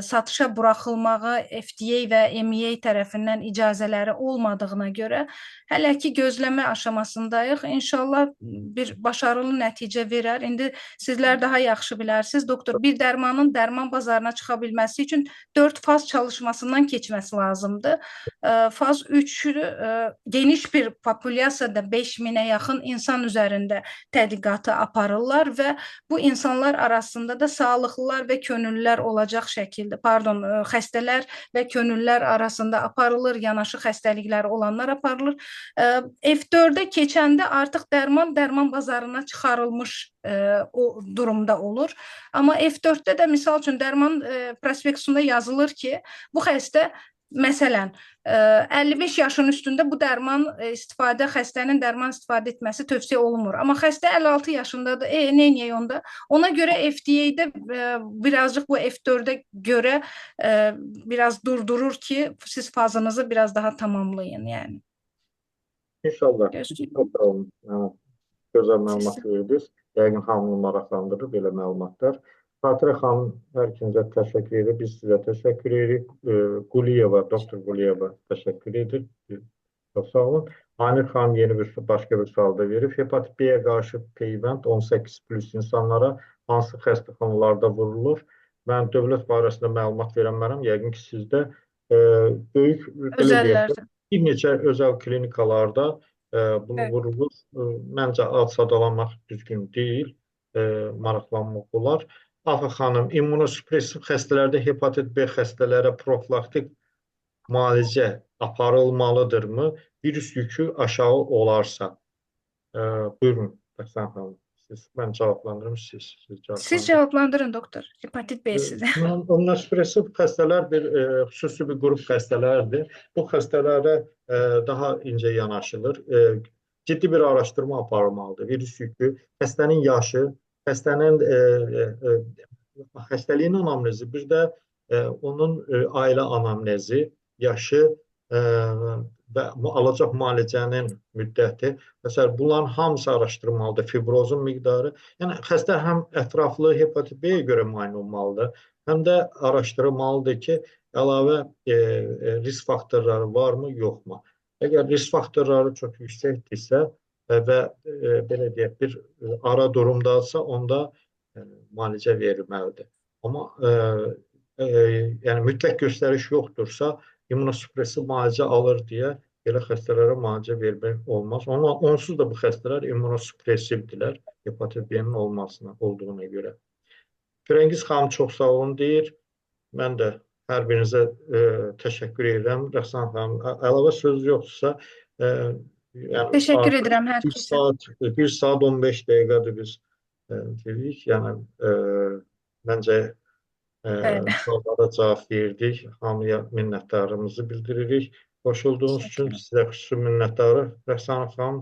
Speaker 1: satışa buraxılmağı FDA və MEA tərəfindən icazələri olmadığına görə hələ ki gözləmə aşamasındayıq. İnşallah bir başarılı nəticə verər. İndi sizlər daha yaxşı bilərsiniz. Doktor, bir dərmanın dərman bazarına çıxa bilməsi üçün 4 faz çalışmasından keçməsi lazımdır. Faz 3 geniş bir populyasiyada 5000-ə yaxın insan üzərində tədqiqatı aparırlar və bu insanlar arasında da sağlıqlılar və könüllülər olacaq şəkildə, pardon, xəstələr və könüllülər arasında aparılır, yanaşı xəstəlikləri olanlar aparılır. F4-ə keçəndə artıq dərman bazarına çıxarılmış o durumda olur. Amma F4-də də misal üçün dərman prospektusunda yazılır ki, bu xəstə məsələn 55 yaşın üstündə bu dərman istifadə, xəstənin dərman istifadə etməsi tövsiyə olunmur. Amma xəstə 56 yaşındadır, nə edək onda? Ona görə FDA-də birazcıq bu F4-ə görə biraz durdurur ki, siz fazınızı biraz daha tamamlayın yəni.
Speaker 2: İnşallah. Çox sağ olun. Gözəl məlumat verdiniz. Yəqin hamını maraqlandırır belə məlumatlar. Xatirə xanım, hər ikinizə təşəkkür edir. Biz sizə təşəkkür edirik. Quliyeva, doktor Quliyeva təşəkkür edir. Çox sağ olun. Amir xanım yeni bir başqa bir sual da verib. Hepatit B-yə qarşı peyvənd 18 plus insanlara hansı xəstəxanalarda vurulur? Mən dövlət barəsində məlumat verəmərəm. Yəqin ki, sizdə böyük, belə deyək, bir neçə özəl klinikalarda bunu
Speaker 1: Evet.
Speaker 2: vurulur. Məncə ad sadalamaq düzgün deyil. Maraqlanmaq olar. Afa xanım, immunosupressiv xəstələrdə hepatit B xəstələrə profilaktik müalicə aparılmalıdırmı? Virus yükü aşağı olarsa. Buyurun, Rəxsan xanım. Siz, mən cavablandırım, siz
Speaker 1: Siz
Speaker 2: cavablandırın.
Speaker 1: cavablandırın doktor. Hepatit B sizə.
Speaker 2: İmmunosupressiv xəstələr bir xüsusi bir qrup xəstələrdir. Bu xəstələrə daha incə yanaşılır. Ciddi bir araşdırma aparılmalıdır. Virus yükü, xəstənin yaşı, xəstənin xəstəliyin anamnezi, bir də onun ailə anamnezi, yaşı və alacaq müalicənin müddəti. Məsələn, bunların hamısı araşdırılmalıdır. Fibrozun miqdarı. Yəni xəstə həm ətraflı hepatit B-yə görə müayinə olmalıdır, həm də araşdırılmalıdır ki, əlavə risk faktorları varmı, yoxmu? Əgər risk faktorları çox yüksəkdirsə və belə deyək, bir ara durumdadırsa, onda müalicə verilməlidir. Amma yəni mütləq göstəriş yoxdursa, immunosupressiv müalicə alır deyə belə xəstələrə müalicə vermək olmaz. Onsuz da bu xəstələr immunosupressivdirlər hepatit B-nin olmasına olduğuna görə. Firəngiz xanım çox sağ olun deyir. Mən də hər birinizə təşəkkür edirəm. Rəxsan xanım, əlavə söz yoxdursa, yəni
Speaker 1: Təşəkkür edirəm hər
Speaker 2: 1
Speaker 1: kəsə.
Speaker 2: saat 1 saat 15 dəqiqədir biz dedik. Yəni məncə suallara cavab verdik. Hamıya minnətdarlığımızı bildiririk. Qoşulduğunuz üçün sizə xüsusi minnətdarıq. Rəxsan xanım,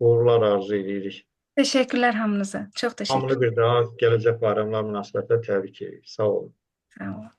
Speaker 2: uğurlar arzu edirik.
Speaker 1: Təşəkkürlər hamınıza. Çox
Speaker 2: Hamını
Speaker 1: təşəkkür.
Speaker 2: bir daha gələcək bayramlar münasibətilə təbrik edirik. Sağ olun.
Speaker 1: Sağ olun.